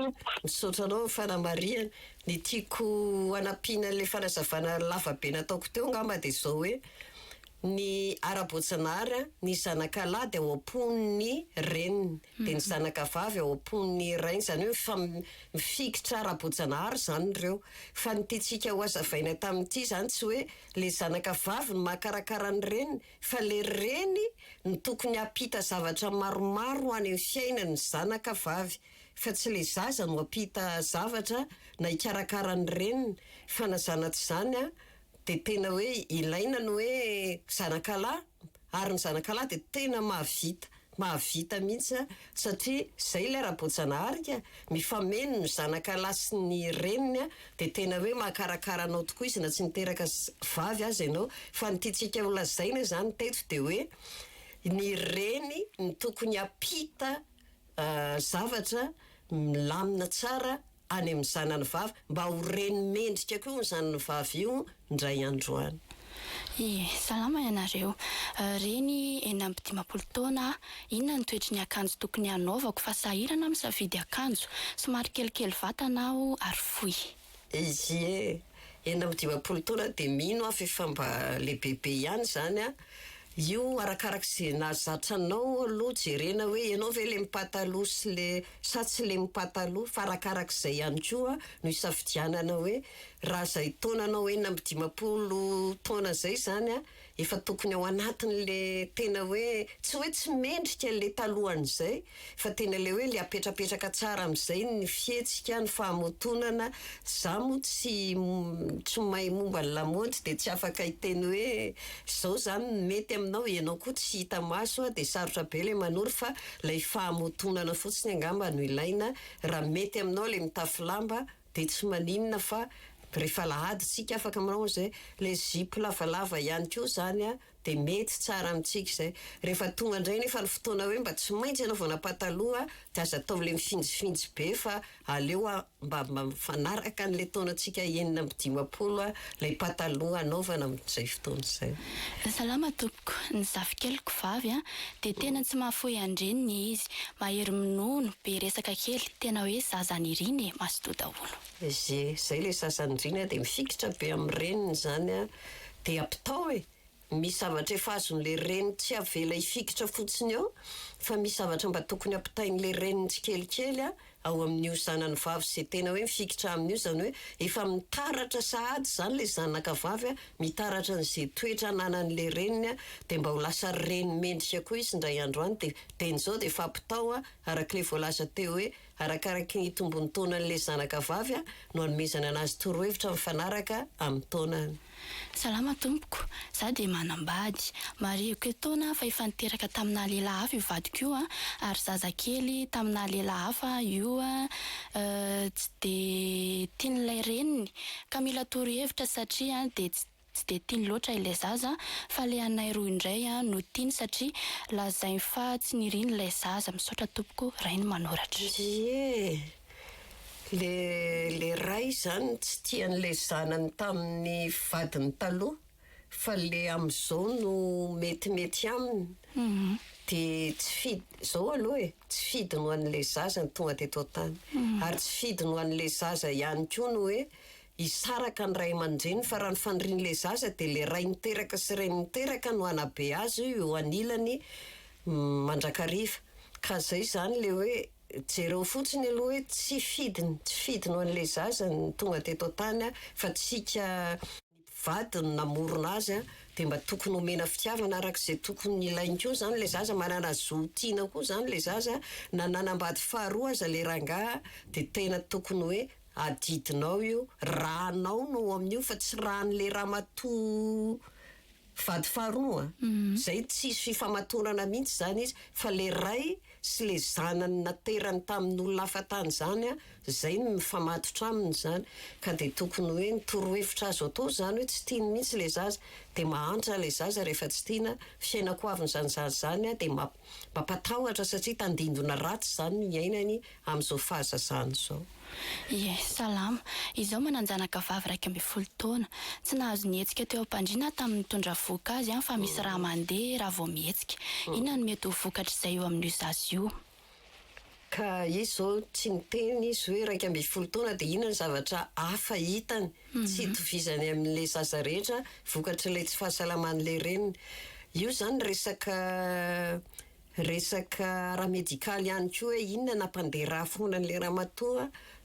misaotra anao amin'ny fanamarihana. Ny tiako hanampiana an'ilay fanazavana lava be nataoko teo angamba dia izao hoe ny ara-boajanahary ny zanaka lahy dia ao am-pon'ny reniny, dia ny zanaka vavy ao am-pon'ny rainy, izany hoe mifikitra ara-boajanahary izany ireo. Fa ny tiantsika ho hazavaina tamin'ity izany tsy hoe ilay zanaka vavy no mahakarakara ny reniny fa ilay reny no tokony hampita zavatra maromaro any amin'ny fiainan'ny zanaka vavy fa tsy ilay zaza no hampita zavatra na hikarakara ny reniny fa na zana tsy izany dia tena hoe ilaina ny hoe zanaka lahy ary ny zanaka lahy dia tena mahavita mahavita mihitsy satria izay ilay ara-boajanahary ka, mifameno ny zanaka lahy sy ny reniny dia tena hoe mahakarakara anao tokoa izy na tsy niteraka vavy aza ianao fa ny tiantsika ho lazaina izany teto dia hoe ny reny no tokony hampita. zavatra milamina tsara any amin'ny zanany vavy, mba ho reny mendrika koa io zanany vavy io indray andro any. Ie, salama ianareo. Reny 56 taona aho. Inona ny toetry ny akanjo tokony hanaovako fa sahirana misafidy akanjo. Somary kelikely vatana aho ary fohy. Ie, 56 taona dia mino aho fa efa mba lehibebe ihany izany an. Io arakarak'izay nahazatra anao aloha jerena hoe ianao ve le mipataloha sy le sa tsy le mipataloha fa arakarak'izay ihany koa no isafidianana hoe raha izay taonanao 56 taona izay izany an, efa tokony ao anatin'le tena hoe, tsy hoe tsy mendrika le talohan'izay, fa tena le hoe le apetrapetraka tsara amin'izay ny fihetsika, ny fahamotonana, za moa tsy tsy mahay momba ny lamaody dia tsy afaka hiteny hoe zao zany no mety aminao, ianao koa tsy hita maso dia sarotra be le manoro fa lay fahamotonana fotsiny angamba no ilaina, raha mety aminao le mitafy lamba Dia tsy maninona fa rehefa alahady tsika afaka manao an'izay, ilay zipo lavalava ihany koa izany an, dia mety tsara amintsika izay. Rehefa tonga indray nefa ny fotoana hoe mba tsy maintsy anaovana pataloha dia aza atao ilay mifinjifinjy be fa aleo mba mifanaraka an'ilay taonantsika 56 ilay pataloha anaovana amin'izay fotoana izay. Salama tompoko, ny zafikeliko vavy an, dia tena tsy mahafoy an-dreniny izy, mahery minono, be resaka kely, tena hoe zaza nirina e, mazotoa daholo. Ie, zay le zaza nirina dia mifikitra be amin'ny reniny zany an, dia ampitao e, misy zavatra efa azon'le reniny tsy avela hifikitra fotsiny eo fa misy zavatra mba tokony ampitain'le reniny tsikelikely an, ao amin'io zanany vavy izay tena hoe mifikitra aminy io, izany hoe efa mitaratra sahady izany ilay zanaka vavy, mitaratra an'izay toetra ananan'ilay reniny, dia mba ho lasa reny mendrika koa izy indray andro any, dia dieny izao dia efa ampitao araka ilay voalaza teo hoe arakaraky ny itombon'ny taonan'ilay zanaka vavy no anomezana anazy torohevitra mifanaraka amin'ny taonany. Salama tompoko, za dia manambady. Marihiko etoana fa efa niteraka taminà lehilahy hafa io vadiko io ary zaza kely taminà lehilahy hafa io tsy dia tian'ilay reniny ka mila torohevitra satria dia tsy tsy dia tiany loatra ilay zaza fa le anay roa indray no tiany satria lazainy fa tsy niriny ilay zaza. Misaotra tompoko, Rainy manoratra. Ie! Le le ray zany tsy tia an'le zanany tamin'ny vadiny taloha fa le amzao no metimety aminy de tsy fid zao aloha e tsy fidiny ho an'le zaza ny tonga teto an-tany ary tsy fidiny ho an'le zaza ihany koa ny hoe hisaraka ny ray aman-dreniny fa raha ny fanirian'le zaza de le ray niteraka sy reny niteraka no hanabe azy eo anilany mandrakariva ka zay zany le hoe Jereo fotsiny aloha hoe tsy fidiny, tsy fidiny ho an'ilay zaza ny tonga teto an-tany fa tsika mpivady no namorona azy dia mba tokony homena fitiavana araka izay tokony ilainy koa izany ilay zaza, manana zo tiana koa izany ilay zaza, na nanambady faharoa aza ilay rangahy dia tena tokony hoe adidinao io, rànao no ao amin'io fa tsy ràn'ilay ramatoa vady faharoa a! Izay tsisy fifamatorana mihitsy izany izy fa ilay ray sy le zanany naterany tamin'olona hafa tany zany an, zay no mifamatotra aminy zany, ka de tokony hoe ny torohevitra azo atao zany hoe tsy tiany mihitsy le zaza, de mahantra le zaza rehefa tsy tiana, fiainako aviny zany zaza zany an, de mampatahotra satria tandindona ratsy zany no iainany amin'izao fahazazany zao. Ie, salama. Izaho manan-janaka vavy 11 taona. Tsy nahazo nihetsika teo am-pandriana aho tamin'ny nitondra vohoka azy fa misy rà mandeha raha vao mihetsika. Inona no mety ho vokatr'izay eo amin'io zaza io? Ka izy izao tsy niteny izy hoe 11 taona dia inona ny zavatra hafa hitany tsy itovizany amin'ilay zaza rehetra vokatr'ilay tsy fahasalaman'ilay reniny. Io izany resaka Resaka ara-medikaly ihany koa hoe inona nampandeha rà foana an'ilay ramatoa,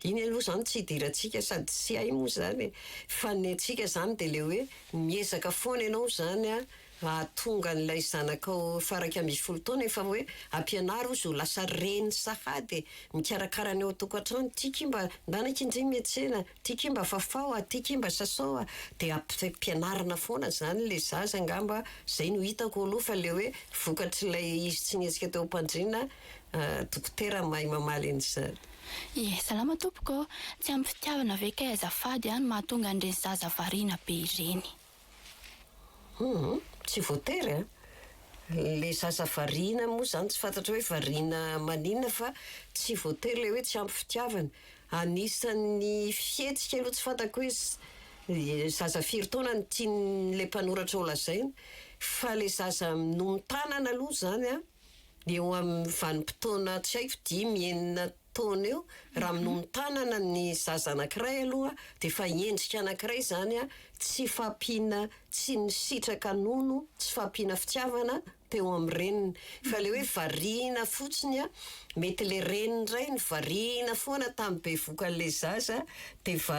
iny aloha izany tsy idirantsika sady tsy hay moa izany e, fa ny antsika izany dia ilay hoe miezaka foana ianao izany an, hahatonga an'ilay zanakao efa 11 taona efa hoe ampianaro izy ho lasa reny sahady e, mikarakara ny ao an-tokantrano, tiako mba ndana akia ndry miantsena, Ty mba fafao a, ty mba sasao a, de ampianarina foana zany le zaza angamba, zay no hitako aloha fa le hoe vokatr'ilay izy tsy nihetsika teo am-pandriana, dokotera mahay mamaly an'izany. Ie, salama tompoko ô! Tsy ampy fitiavana ve kay azafady a no mahatonga an'ireny zaza variana be ireny? Hum, tsy voatery a! Le zaza variana moa zany tsy fantatra hoe variana maninona fa tsy voatery le hoe tsy ampy fitiavana. Anisan'ny fihetsika aloha tsy fantako hoe zaza firy taona no tian'le mpanoratra ho lazaina fa le zaza minono tanana aloha zany an, eo amin'ny vanim-potoana tsy haiko dimy, enina taona eo, raha minono tanana ny zaza anankiray aloha dia efa endrika anankiray izany tsy fahampiana tsy nisitraka nono, tsy fahampiana fitiavana teo amin'ny reniny. Fa ilay hoe variana fotsiny, mety ilay reniny indray nivarina foana tamin'ny bevokan'ilay zaza dia va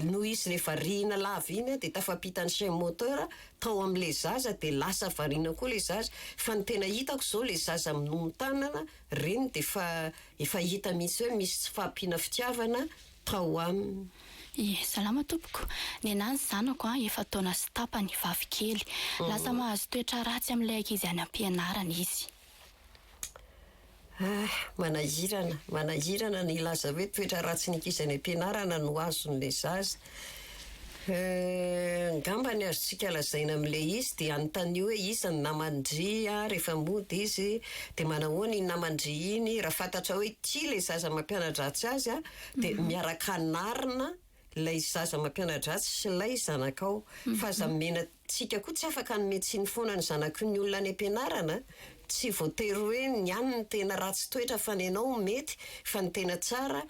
noho izy ilay variana lava iny dia tafampita ny chaîne moteur tao amin'ilay zaza dia lasa variana koa ilay zaza. Fa ny tena hitako izao ilay zaza minono tanana Reny dia efa efa hita mihitsy hoe misy tsy fahampiana fitiavana tao aminy. Ie, salama tompoko. Nenah ny zanako an, efa-taona sy tapany, vavy kely. Lasa mahazo toetra ratsy amin'ilay ankizy any am-pianarana izy. Ah, manahirana, manahirana ny hilaza hoe toetra ratsin'ny ankizy any am-pianarana no azon'ilay zaza. Angamba ny azontsika lazaina amin'ilay izy dia anontanio hoe iza ny naman-dry rehefa mody izy, dia manahoana iny naman-dry iny, raha fantatrao hoe ity ilay zaza mampiana-dratsy azy dia miaraka anarina ilay zaza mampiana-dratsy sy ilay zanakao, fa aza omena, tsika koa tsy afaka hanome tsiny foana ny zanaky ny olona any am-pianarana, tsy voatery hoe ny any no tena ratsy toetra fa ny anao mety, fa ny tena tsara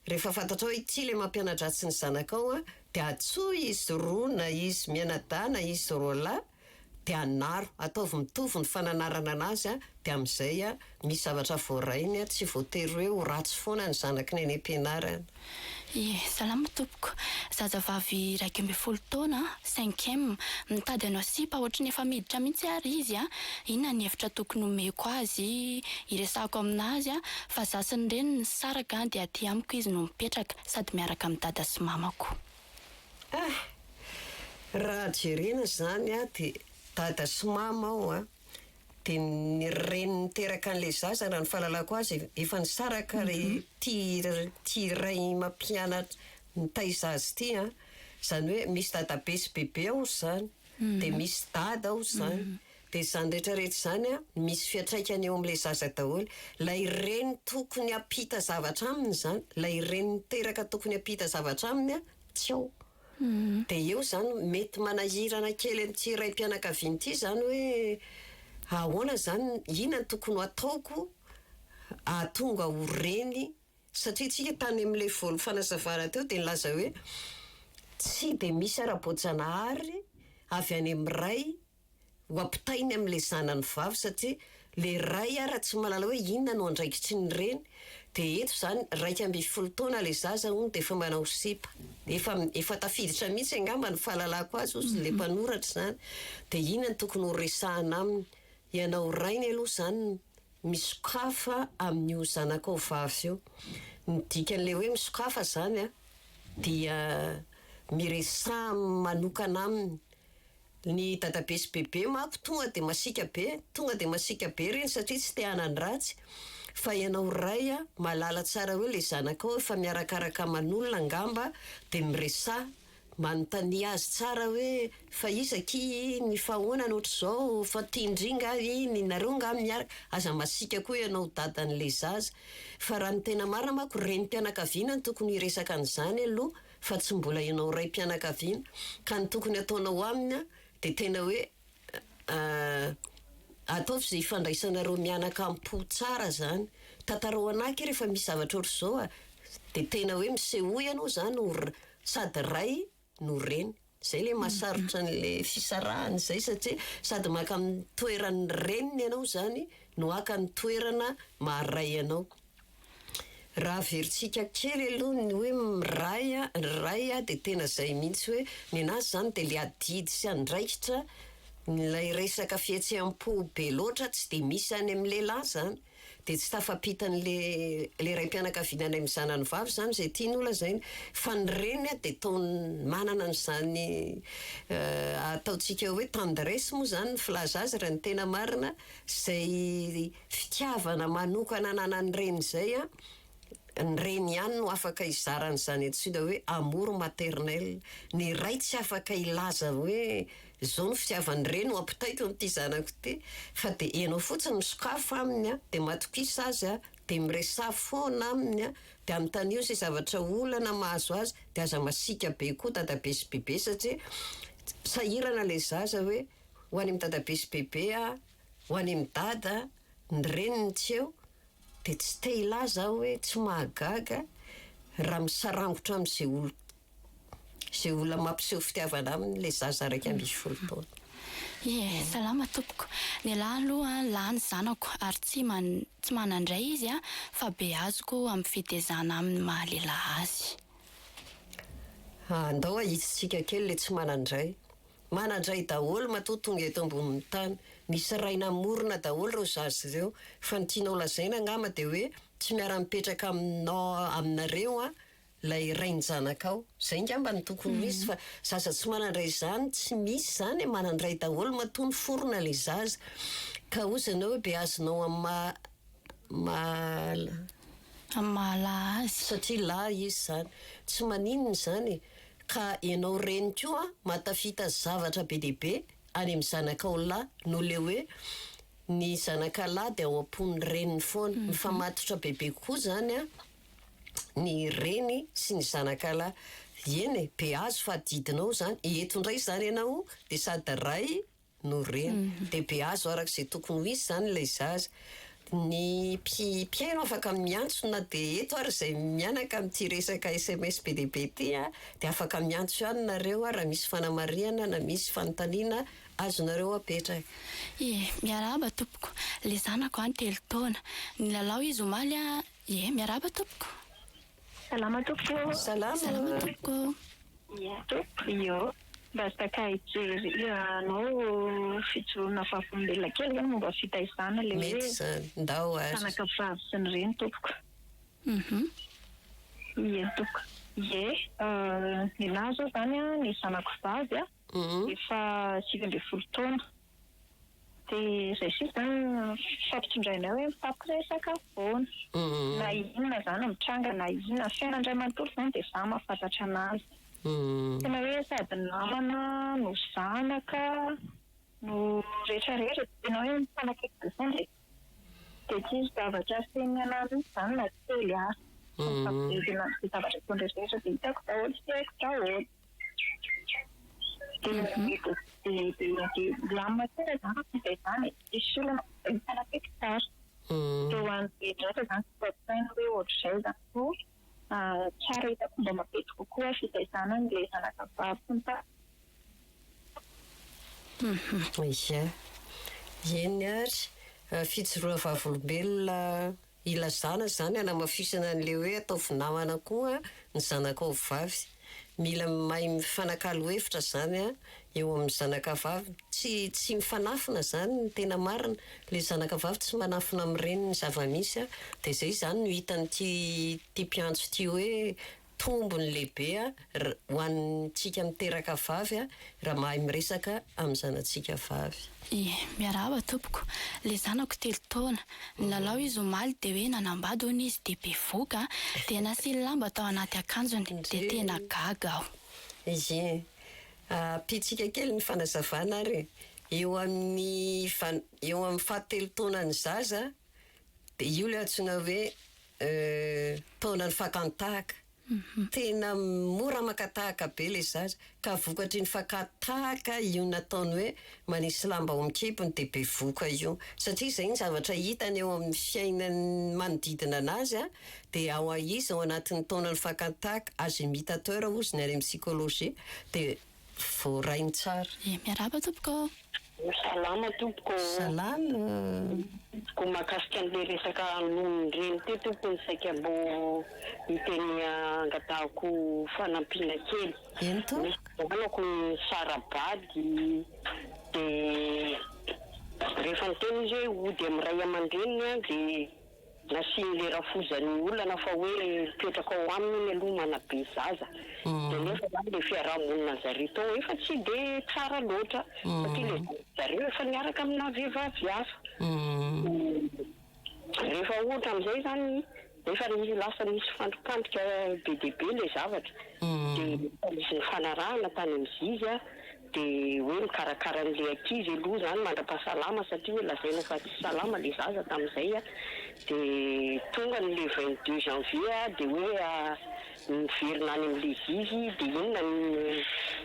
Rehefa fantatrao hoe ity ilay mampiana-dratsy ny zanakao dia antsoy izy roa na izy mianadahy na izy roalahy dia anaro, ataovy mitovy ny fananarana anazy dia amin'izay misy zavatra voarainy tsy voatery hoe ho ratsy foana ny zanaky ny any am-pianarana. Ie, salama tompoko. Zazavavy 11 taona, cinquième, mitady hanao sipa, ohatry ny efa miditra mihitsy ary izy an, inona ny hevitra tokony omeko azy, hiresahako aminazy an, fa za sy ny reniny nisaraka an, dia aty amiko izy no mipetraka, sady miaraka amin'i dada sy mamako. Ah! Raha jerena izany an, dia dada sy mama ao an, dia ny reny niteraka an'ilay zaza raha ny fahalalako azy efa nisaraka ry ty ty ray mampianatra mitaiza azy ity an, izany hoe misy dadabe sy bebe ao izany, dia misy dada ao izany, dia izany rehetra rehetra izany an misy fiantraikany eo amin'ilay zaza daholo, ilay reny tokony hampita zavatra aminy izany, ilay reny niteraka tokony hampita zavatra aminy an tsy ao. Dia eo izany mety manahirana kely an'ity raim-pianakaviana ity izany hoe ahoana izany, inona no tokony ho ataoko hahatonga ho reny satria tsika tany amin'ilay voalo fanazavana teo dia nilaza hoe tsy dia misy ara-boajanahary avy any amin'ny ray ho ampitainy amin'ilay zanany vavy satria ilay ray ara tsy mahalala hoe inona no andraikitry ny reny dia eto izany 11 taona ilay zaza hono dia efa manao sipa efa efa tafiditra mihitsy angamba ny fahalalako azy hozy ilay mpanoratra izany dia inona no tokony ho resahana aminy ianao rainy aloha izany misokafa amin'io zanakao vavy io ny dikan'ilay hoe misokafa izany a dia miresaha manokana aminy Ny dadabe sy bebe manko tonga dia masiaka be, tonga dia masiaka be ireny satria tsy te hanan-dratsy, fa ianao ray a, mahalala tsara hoe ilay zanakao efa miarakaraka aman'olona angamba dia miresaha, manontania azy tsara hoe fa iza akia iny, fa ahoana no ohatr'izao, fa tian-dry nga iny, nareo nga miaraka, aza masiaka koa ianao dadan'ilay zaza, fa raha ny tena marina manko renim-pianakaviana no tokony hiresaka an'izany aloha fa tsy mbola ianao raim-pianakaviana ka ny tokony ataonao aminy dia tena hoe ataovy izay ifandraisanareo mianaka am-po tsara zany, tantarao anah akia rehefa misy zavatra ohatr'izao a, dia tena hoe misehoa ianao zany ho sady ray no reny, zay le mahasarotra an'le fisarahana izay satria sady maka amin'ny toeran'ny reniny ianao zany no haka ny toerana maha ray anao. Raha averintsika kely aloha ny hoe miray ny ray dia tena izay mihitsy hoe nenazy izany dia ilay adidy sy andraikitra ilay resaka fihetseham-po be loatra tsy dia misy any amin'ny lehilahy izany dia tsy tafampita an'ilay ilay raim-pianakaviana any amin'ny zanany vavy izany izay tiany ho lazaina fa ny reny dia toa manana an'izany ataontsika hoe tendresse moa izany ny filaza azy raha ny tena marina izay Fitiavana manokana ananan'ny reny izay an, Ny reny ihany no afaka hizara an'izany antsoina hoe amour maternel. Ny ray tsy afaka hilaza hoe izao no fitiavan'ny reny ho ampitaiko amin'ity zanako ity fa dia ianao fotsiny misokafa aminy an, dia matokisa azy an, dia miresaha foana aminy an, dia anontanio izay zavatra olana mahazo azy, dia aza masiaka be koa dadabe sy bebe satria sahirana ilay zaza hoe ho any amin'ny dadabe sy bebe aho, ho any amin'i dada, ny reniny tsy eo. Dia tsy te hilaza aho hoe tsy mahagaga raha misarangotra amin'izay olo izay olona mampiseho fitiavana aminy ilay zaza 11 taona. Ie, salama tompoko. Ny lahy aloha lahy ny zanako ary tsy man tsy manan-dray izy a, fa beaziko amin'ny fitezana aminy maha lehilahy azy. Andao ahitsitsika kely ilay tsy manan-dray. Manan-dray daholo matoa tonga eto ambonin'ny tany. Misy ray namorona daholo ireo zaza ireo. Fa ny tianao lazaina angamba dia hoe tsy miara-mipetraka aminao aminareo an ilay rain-janakao. Izay angamba no tokony ho izy fa zaza tsy manan-dray izany tsy misy izany e, manan-dray daholo matoa niforona ilay zaza. Ka hozy ianao hoe beazinao amin'ny maha maha Amin'ny maha lahy azy. Satria lahy izy izany. Tsy maninona izany e. Ka ianao reny koa mahatafita zavatra be dia be any amin'ny zanakao lahy noho le hoe ny zanaka lahy dia ao am-pon'ny reniny foana. Mifamatotra bebe kokoa izany an ny reny sy ny zanaka lahy. Eny e, beazo fa adidinao izany. Eto indray izany ianao dia sady ray no reny. Dia beazo araka izay tokony ho izy izany ilay zaza. Ny mpihaino afaka miantso na dia eto ary izay mianaka amin'ity resaka sms be dia be ity dia afaka miantso ihany nareo raha misy fanamarihana na misy fanontaniana azonareo apetraka. Ie, miarahaba tompoko. Le zanako an telo taona. Nilalao izy omaly an, ie, miarahaba tompoko. Salama tompoko ô. Salama. Salama tompoko ô. Ie tompoko, io. Mba afaka hijery hanao fijoroana vavolombelona kely zany momba ny fitaizana ilay hoe Mety izany. Ndao ary. zanaka vavy sy ny reny tompoko. Ie tompoko. Ie, nenaha zao zany an, ny zanako vavy an, efa 19 taona. Dia izay sisa izany mifampitondrainay hoe mifampiresaka foana. Na inona izany mitranga na inona, ny fiainana iray manontolo izany dia izaho mahafantatra an'azy. Tena hoe sady namana no zanaka no rehetra rehetra, tena hoe mifanakaiky be foana e. Dia tsisy zavatra afeniny an'ahy mihitsy izany na kely ary. Mifampidedina amin'izay zavatra ataony rehetra rehetra dia hitako daholo sy haiko daholo. Dia dia dia milamina tsara izany ny fitaizana e, tsisy olana, mifanakaiky tsara. Dia ho an'ny rehetra izany tsy tsapaina hoe ohatr'izay izany no tsara hitako mba mampety kokoa fitaizana an'ilay zanaka vavy sy ny tariny. Ia. Eny ary, fijoroana vavolombelona Ilazana izany hanamafisana an'ilay hoe ataovy namana koa ny zanakao vavy. Mila mahay mifanakalo hevitra izany eo amin'ny zanaka vavy. Tsy tsy mifanafina izany ny tena marina. Ilay zanaka vavy tsy manafina amin'ny reniny ny zava-misy. Dia izay izany no hitan'ity ity mpiantso ity hoe Tombony lehibe ho antsika miteraka vavy raha mahay miresaka amin'ny zanatsika vavy. Ie, miarahaba tompoko. Le zanako telo taona. Nilalao izy omaly de hoe nanambady hono izy de bevoka de nasiany lamba tao anaty akanjony de tena gaga aho. Ie, ampitsika kely ny fanazavana ary e. Eo amin'ny eo amin'ny fahatelo taonan'ny zaza dia io ilay antsoina hoe taonan'ny fakan-tahaka. Tena mora maka tahaka be ilay zaza, ka vokatr'iny fakan-tahaka io nataony hoe manisy lamba ao amin'ny kibony dia bevoka io. Satria izay ny zavatra hitany eo amin'ny fiainany manodidina anazy, dia ao izy ao anatin'ny taonan'ny fakan-tahaka, âge imitateur hozy ny any amin'ny psychologie, dia Voarainy tsara. Ie, miarahaba tompoko ô. Salama tompoko ô. Salama. Tompoko mahakasika an'ilay resaka nonon-dreny teo tompoko no saika mbo hiteny angatahako fanampiana kely. Eny tompoko. Misy zanako nisara-bady dia rehefa niteny izy hoe hody amin'ny ray aman-dreniny aho dia Nasian'ilay rafozany olana fa hoe mipetraka ao aminy hono aloha manabe zaza. Dia nefa izany ilay fiaraha-monina zareo tao efa tsy dia tsara loatra satria ilay zareo efa niaraka amina vehivavy hafa. Rehefa ohatra amin'izay izany. Nefa nisy lasa nisy fandripandrika be dia be ilay zavatra. Dia efa nisy nifanarahana tany amin'ny zizy a, dia hoe mikarakara an'ilay ankizy aloha izany mandra-pahasalama satria hoe lazaina fa tsy salama ilay zaza tamin'izay a. Dia tonga ny le 22 janvier a, dia hoe miverina any amin'ilay zizy dia inona ny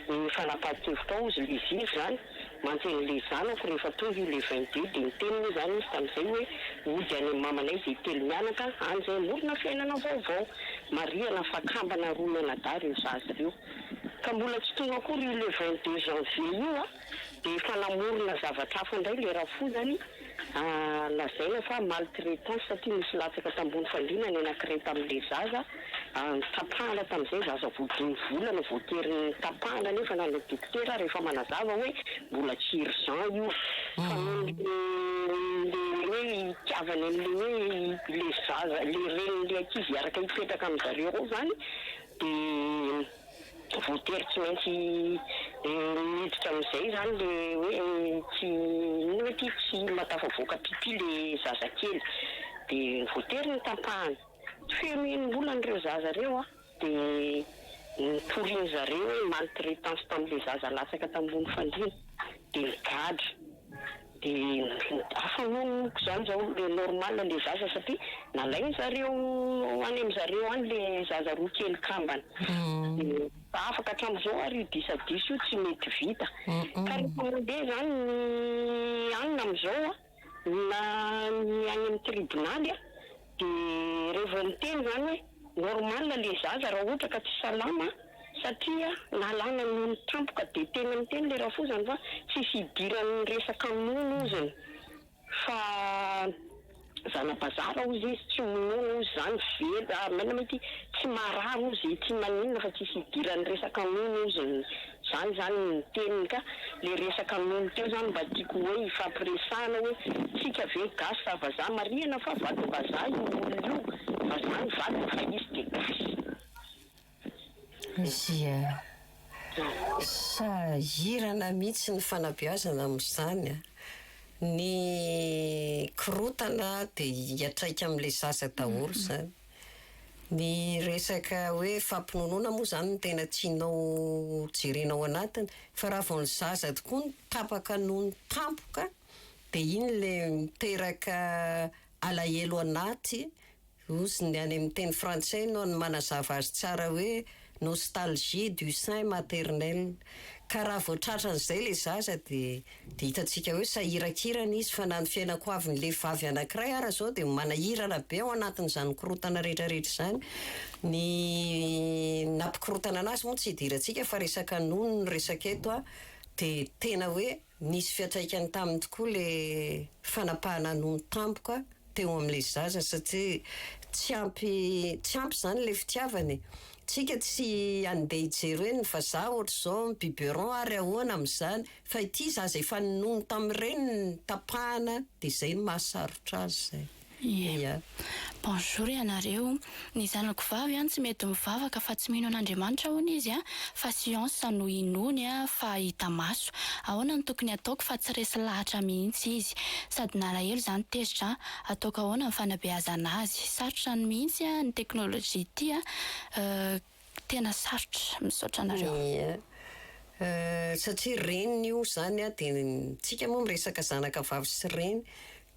ny fanapahan-kevitrao hozy ilay zizy izany. Mantsy an'ilay zanako rehefa tonga io le 22 dia niteny moa izany izy tamin'izay hoe hody any amin'ny mamanay izay telo mianaka any izay hamorona fiainana vaovao. Marihana fa kambana roa mianadahy ireo zaza ireo. Ka mbola tsy tonga akory io le 22 janvier io a, dia efa namorona zavatra hafa indray ilay rafozany lazaina fa maltraitance satria nisy latsaka tambony fandriana ny anankiray tamin'ilay zaza. Notapahana tamin'izay zaza vao dimy volana voatery notapahana nefa na ny dokotera ary efa manazava hoe mbola tsy urgent io fa noho ny le hoe itiavany an'le hoe le zaza le renin'le ankizy hiaraka hipetraka amin'zareo ao zany de voatery tsy maintsy miditra amin'izay zany le hoe tsy inona hoe ty tsy mahatafavoaka pipi le zazakely de voatery notapahana. Feno enim-bolana ireo zaza ireo dia notorian'ny zareo hoe maltraitance tamin'ilay zaza latsaka tambony fandriana dia nigadra dia afa-nonoko izany izao le normal ilay zaza satria nalain-dry zareo any amin-dry zareo any ilay zaza roa kely kambana dia afaka hatramin'izao ary io disadisa io tsy mety vita ka rehefa mandeha izany ny anona amin'izao Na ny any amin'ny tribonaly dia reo vao miteny izany hoe normal le zaza raha ohatra ka tsy salama satria nalana nono tampoka dia tena miteny le rafozany fa tsisy idiran'ny resaka nono ozony fa zana-bazara ozy izy tsy minono ozy zany velona maina ma ity tsy marary ozy tsy maninona fa tsisy idiran'ny resaka nono ozony Zany zany ny teniny ka le resaka nono teo zany mba tiako hoe hifampiresahana hoe tsika ve gasy sa vazaha marihana fa vadim-bazaha io olona io vazaha ny vadiny fa izy de gasy. Ia. Sahirana mihitsy ny fanabeazana amin'izany a. Ny korontana dia hiantraika amin'ilay zaza daholo izany. Ny resaka hoe fampinonoana moa izany no tena tianao jerena ao anatiny fa raha vao ny zaza tokoa no tapaka nono tampoka dia iny ilay miteraka alahelo anaty, hozy ny any amin'ny teny frantsay no manazava azy tsara hoe Nostalgie du sein maternel. Ka raha vao tratran'izay ilay zaza dia dia hitantsika hoe sahirankirana izy fa na ny fiainan-koavin'ilay vavy anankiray ara izao dia manahirana be ao anatin'izany korontana rehetra rehetra izany. Ny nampikorontana anazy moa tsy idirantsika fa resaka nono no resaka eto a, dia tena hoe nisy fiantraikany taminy tokoa ilay fanapahana nono tampoka teo amin'ilay zaza satria tsy ampy tsy ampy izany ilay fitiavana e! Tsika tsy handeha hijery hoe ny vazaha ohatr'izao, ny biberon ary ahoana amin'izany fa ity zaza efa ninono tamin'ny reniny tapahana dia izay no mahasarotra azy izay. Ie. Bonjour ianareo. Ny zanako vavy an tsy mety mivavaka fa tsy mino an'Andriamanitra hono izy an, fa science no inoany fa hita maso. Ahoana no tokony ataoko fa tsy resy lahatra mihitsy izy. Sady nalahelo zany tezitra an, ataoko ahoana ny fanabeazana azy. Sarotra ny mihitsy an ny technologie ity an, tena sarotra. Misaotra anareo. Ie. Satria reniny io zany an, dia tsika moa miresaka zanaka vavy sy reny,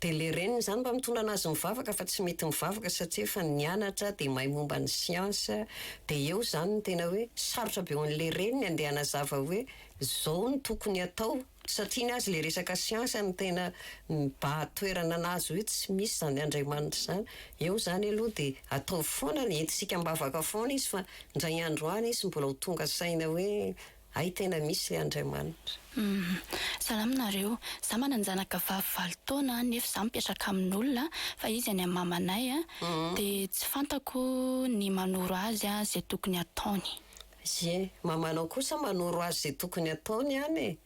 Dia le reniny zany mba mitondra anazy mivavaka fa tsy mety mivavaka satria efa nianatra dia mahay momba ny siansa dia eo zany no tena hoe sarotra be ho an'le reniny andeha hanazava hoe zao no tokony atao satria ny azy le resaka siansa no tena mibahan-toerana anazy hoe tsy misy zany Andriamanitra zany eo zany aloha dia ataovy foana entintsika am-bavaka foana izy fa indray andro any izy mbola ho tonga saina hoe Hay tena misy le Andriamanitra. Humm. Salama nareo. Za manan-janaka vavy valo taona nefa za mipetraka amin'olona fa izy any amin'ny mamanay de tsy fantako ny manoro azy ze tokony ataony. Ie, mamanao kosa manoro azy ze tokony ataony any e.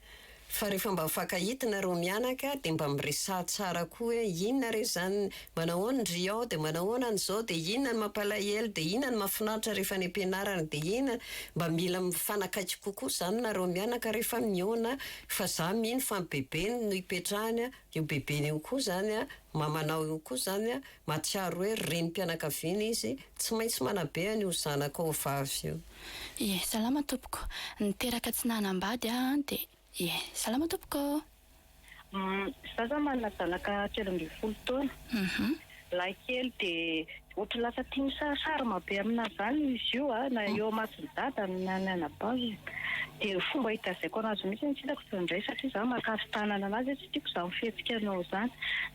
Fa rehefa mba mifankahita nareo mianaka dia mba miresaha tsara koa hoe inona re izany, manahoana ndry ao dia manahoana ny zao dia inona ny mampalahelo dia inona ny mahafinaritra rehefa any am-pianarana dia inona, mba mila mifanakaiky kokoa izany nareo mianaka rehefa mihaona fa za mino fa ny bebeny no ipetrahany, io bebeny io koa izany, mamanao io koa izany mahatsiaro hoe renim-pianakaviana izy, tsy maintsy manabe an'io zanakao vavy io. Ie, salama tompoko. Niteraka tsy nanambady aho an dia ie, salama tompoko ô. Za zao manana zanaka 13 taona, lahy kely dia ohatry lasa tia misary-charme be aminazy zany izy io a, na eo amason'i dadany na ny anabaviny, dia fomba hitazaiko anazy mihitsy no tsy hitako indraindray satria za makasi-tanana anazy hoe tsy tiako izany fihetsika anao izany,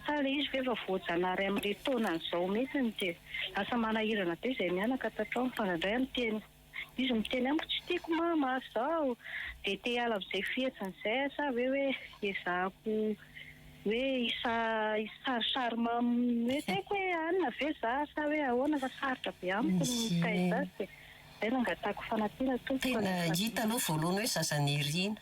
sa ilay izy ve efa voajanahary amin'ilay taonany izao mihitsy dia lasa manahirana be izay mianaka tatrao fa indraindray aho miteny izy miteny amiko tsy tiako mama zao dia te hiala amin'izay fihetsiny izay aho sa ve hoe ezahako hoe hisa hisary charme aminy hoe tsy haiko hoe anona ve za sa hoe ahoana fa sarotra be amiko ny mitaiza azy dia izay no angatahako fanampiana tompoko. Tena hita aloha voalohany hoe zaza nirina.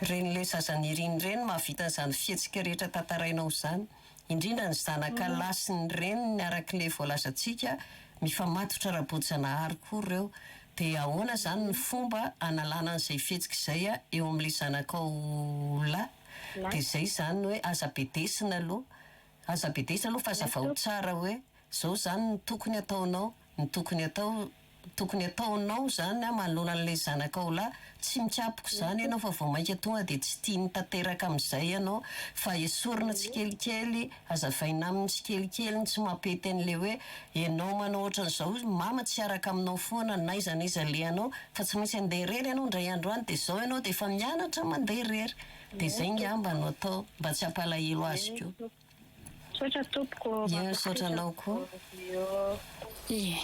Ireny ilay zaza nirina ireny mahavita an'izany fihetsika rehetra tantarainao izany. Indrindra ny zanaka lahy sy ny reniny araka ilay voalazantsika, mifamatotra ara-boajanahary koa ireo. Dia ahoana izany ny fomba hanalana an'izay fihetsika izay eo amin'ilay zanakao lahy? Dia izay izany hoe aza bedesina aloha. Aza bedesina aloha fa hazavao tsara hoe izao izany no tokony hataonao, ny tokony atao tokony ataonao izany manoloana an'ilay zanakao lahy, tsy mikapoka izany ianao fa vao mainka tonga dia tsy tiany tanteraka amin'izay ianao fa esorina tsikelikely, hazavaina aminy tsikelikely ny tsy mampety an'ilay hoe ianao manao ohatran'izao, mama tsy hiaraka aminao foana n'aiza n'aiza alehanao fa tsy maintsy handeha irery ianao indray andro any dia izao ianao dia efa mianatra mandeha irery dia izay ngamba no atao mba tsy hampalahelo azy koa. Misaotra tompoko ô. Ie misaotra anao koa. Ie.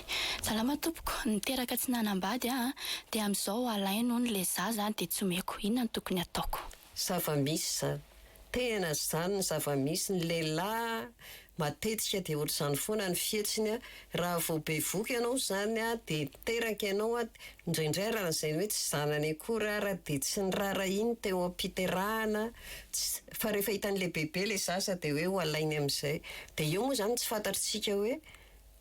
Salama tompoko, niteraka tsy nanambady aho an, dia amin'izao alainy hono le zaza an dia tsy omeko, inona no tokony ataoko? Zava-misy izany. Tena izany ny zava-misy, ny lehilahy matetika dia ohatr'izany foana ny fihetsiny an, raha vao bevoka ianao izany an dia teraka ianao an, indraindray raha lazainy hoe tsy zanany akory ara dia tsy niraharahiany teo am-piterahana, tsy, fa rehefa hitan'ilay bebe ilay zaza dia hoe ho alainy amin'izay, dia eo moa izany tsy fantatr'tsika hoe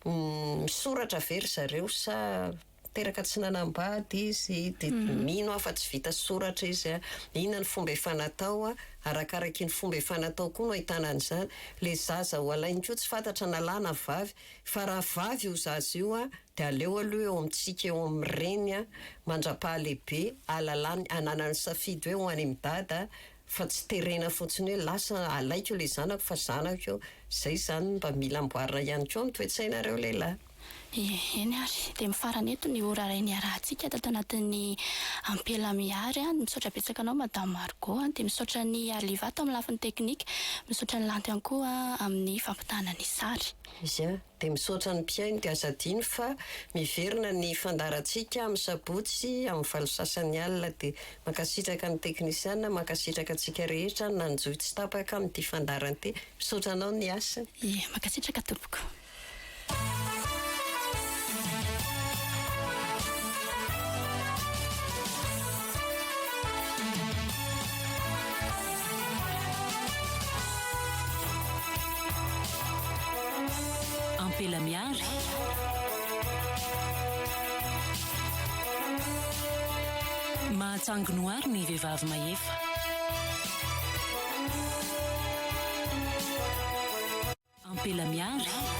misoratra ve ry zareo sa teraka tsy nanambady izy dia mino aho fa tsy vita soratra izy an, inona ny fomba efa natao an, arakaraky ny fomba efa natao koa no ahitana an'izany, ilay zaza ho alainy koa tsy fantatra na lahy na vavy, fa raha vavy io zaza io an dia aleo aloha eo amintsika eo amin'ny reny an, mandra-pahalehibe ahalalany hananany safidy hoe ho any amin'i dada fa tsy terena fotsiny hoe lasa alaiko ilay zanako fa zanako io, izay izany mba mila amboarina ihany koa amin'ny toe-tsainareo lehilahy. Ie, eny ary. Dia mifarana eto ny ora iray niarahantsika tato anatin'ny Ampela Mihary a. Misaotra betsaka anao Madame Margot a. Dia misaotra an'i Arlivato amin'ny lafiny teknika. Misaotra an'i Lanto ihany koa amin'ny fampitahana ny sary. Ia. Dia misaotra ny mpihaino dia aza adino fa miverina ny fandaharantsika amin'ny sabotsy amin'ny valo sasany alina dia mankasitraka ny teknisiana mankasitraka antsika rehetra nanjohy tsy tapaka amin'ity fandaharana ity misaotra anao ny asa. Ie, mankasitraka tompoko. Ampela Miary. Mahatsangy noary ny vehivavy mahefa. Ampela Miary.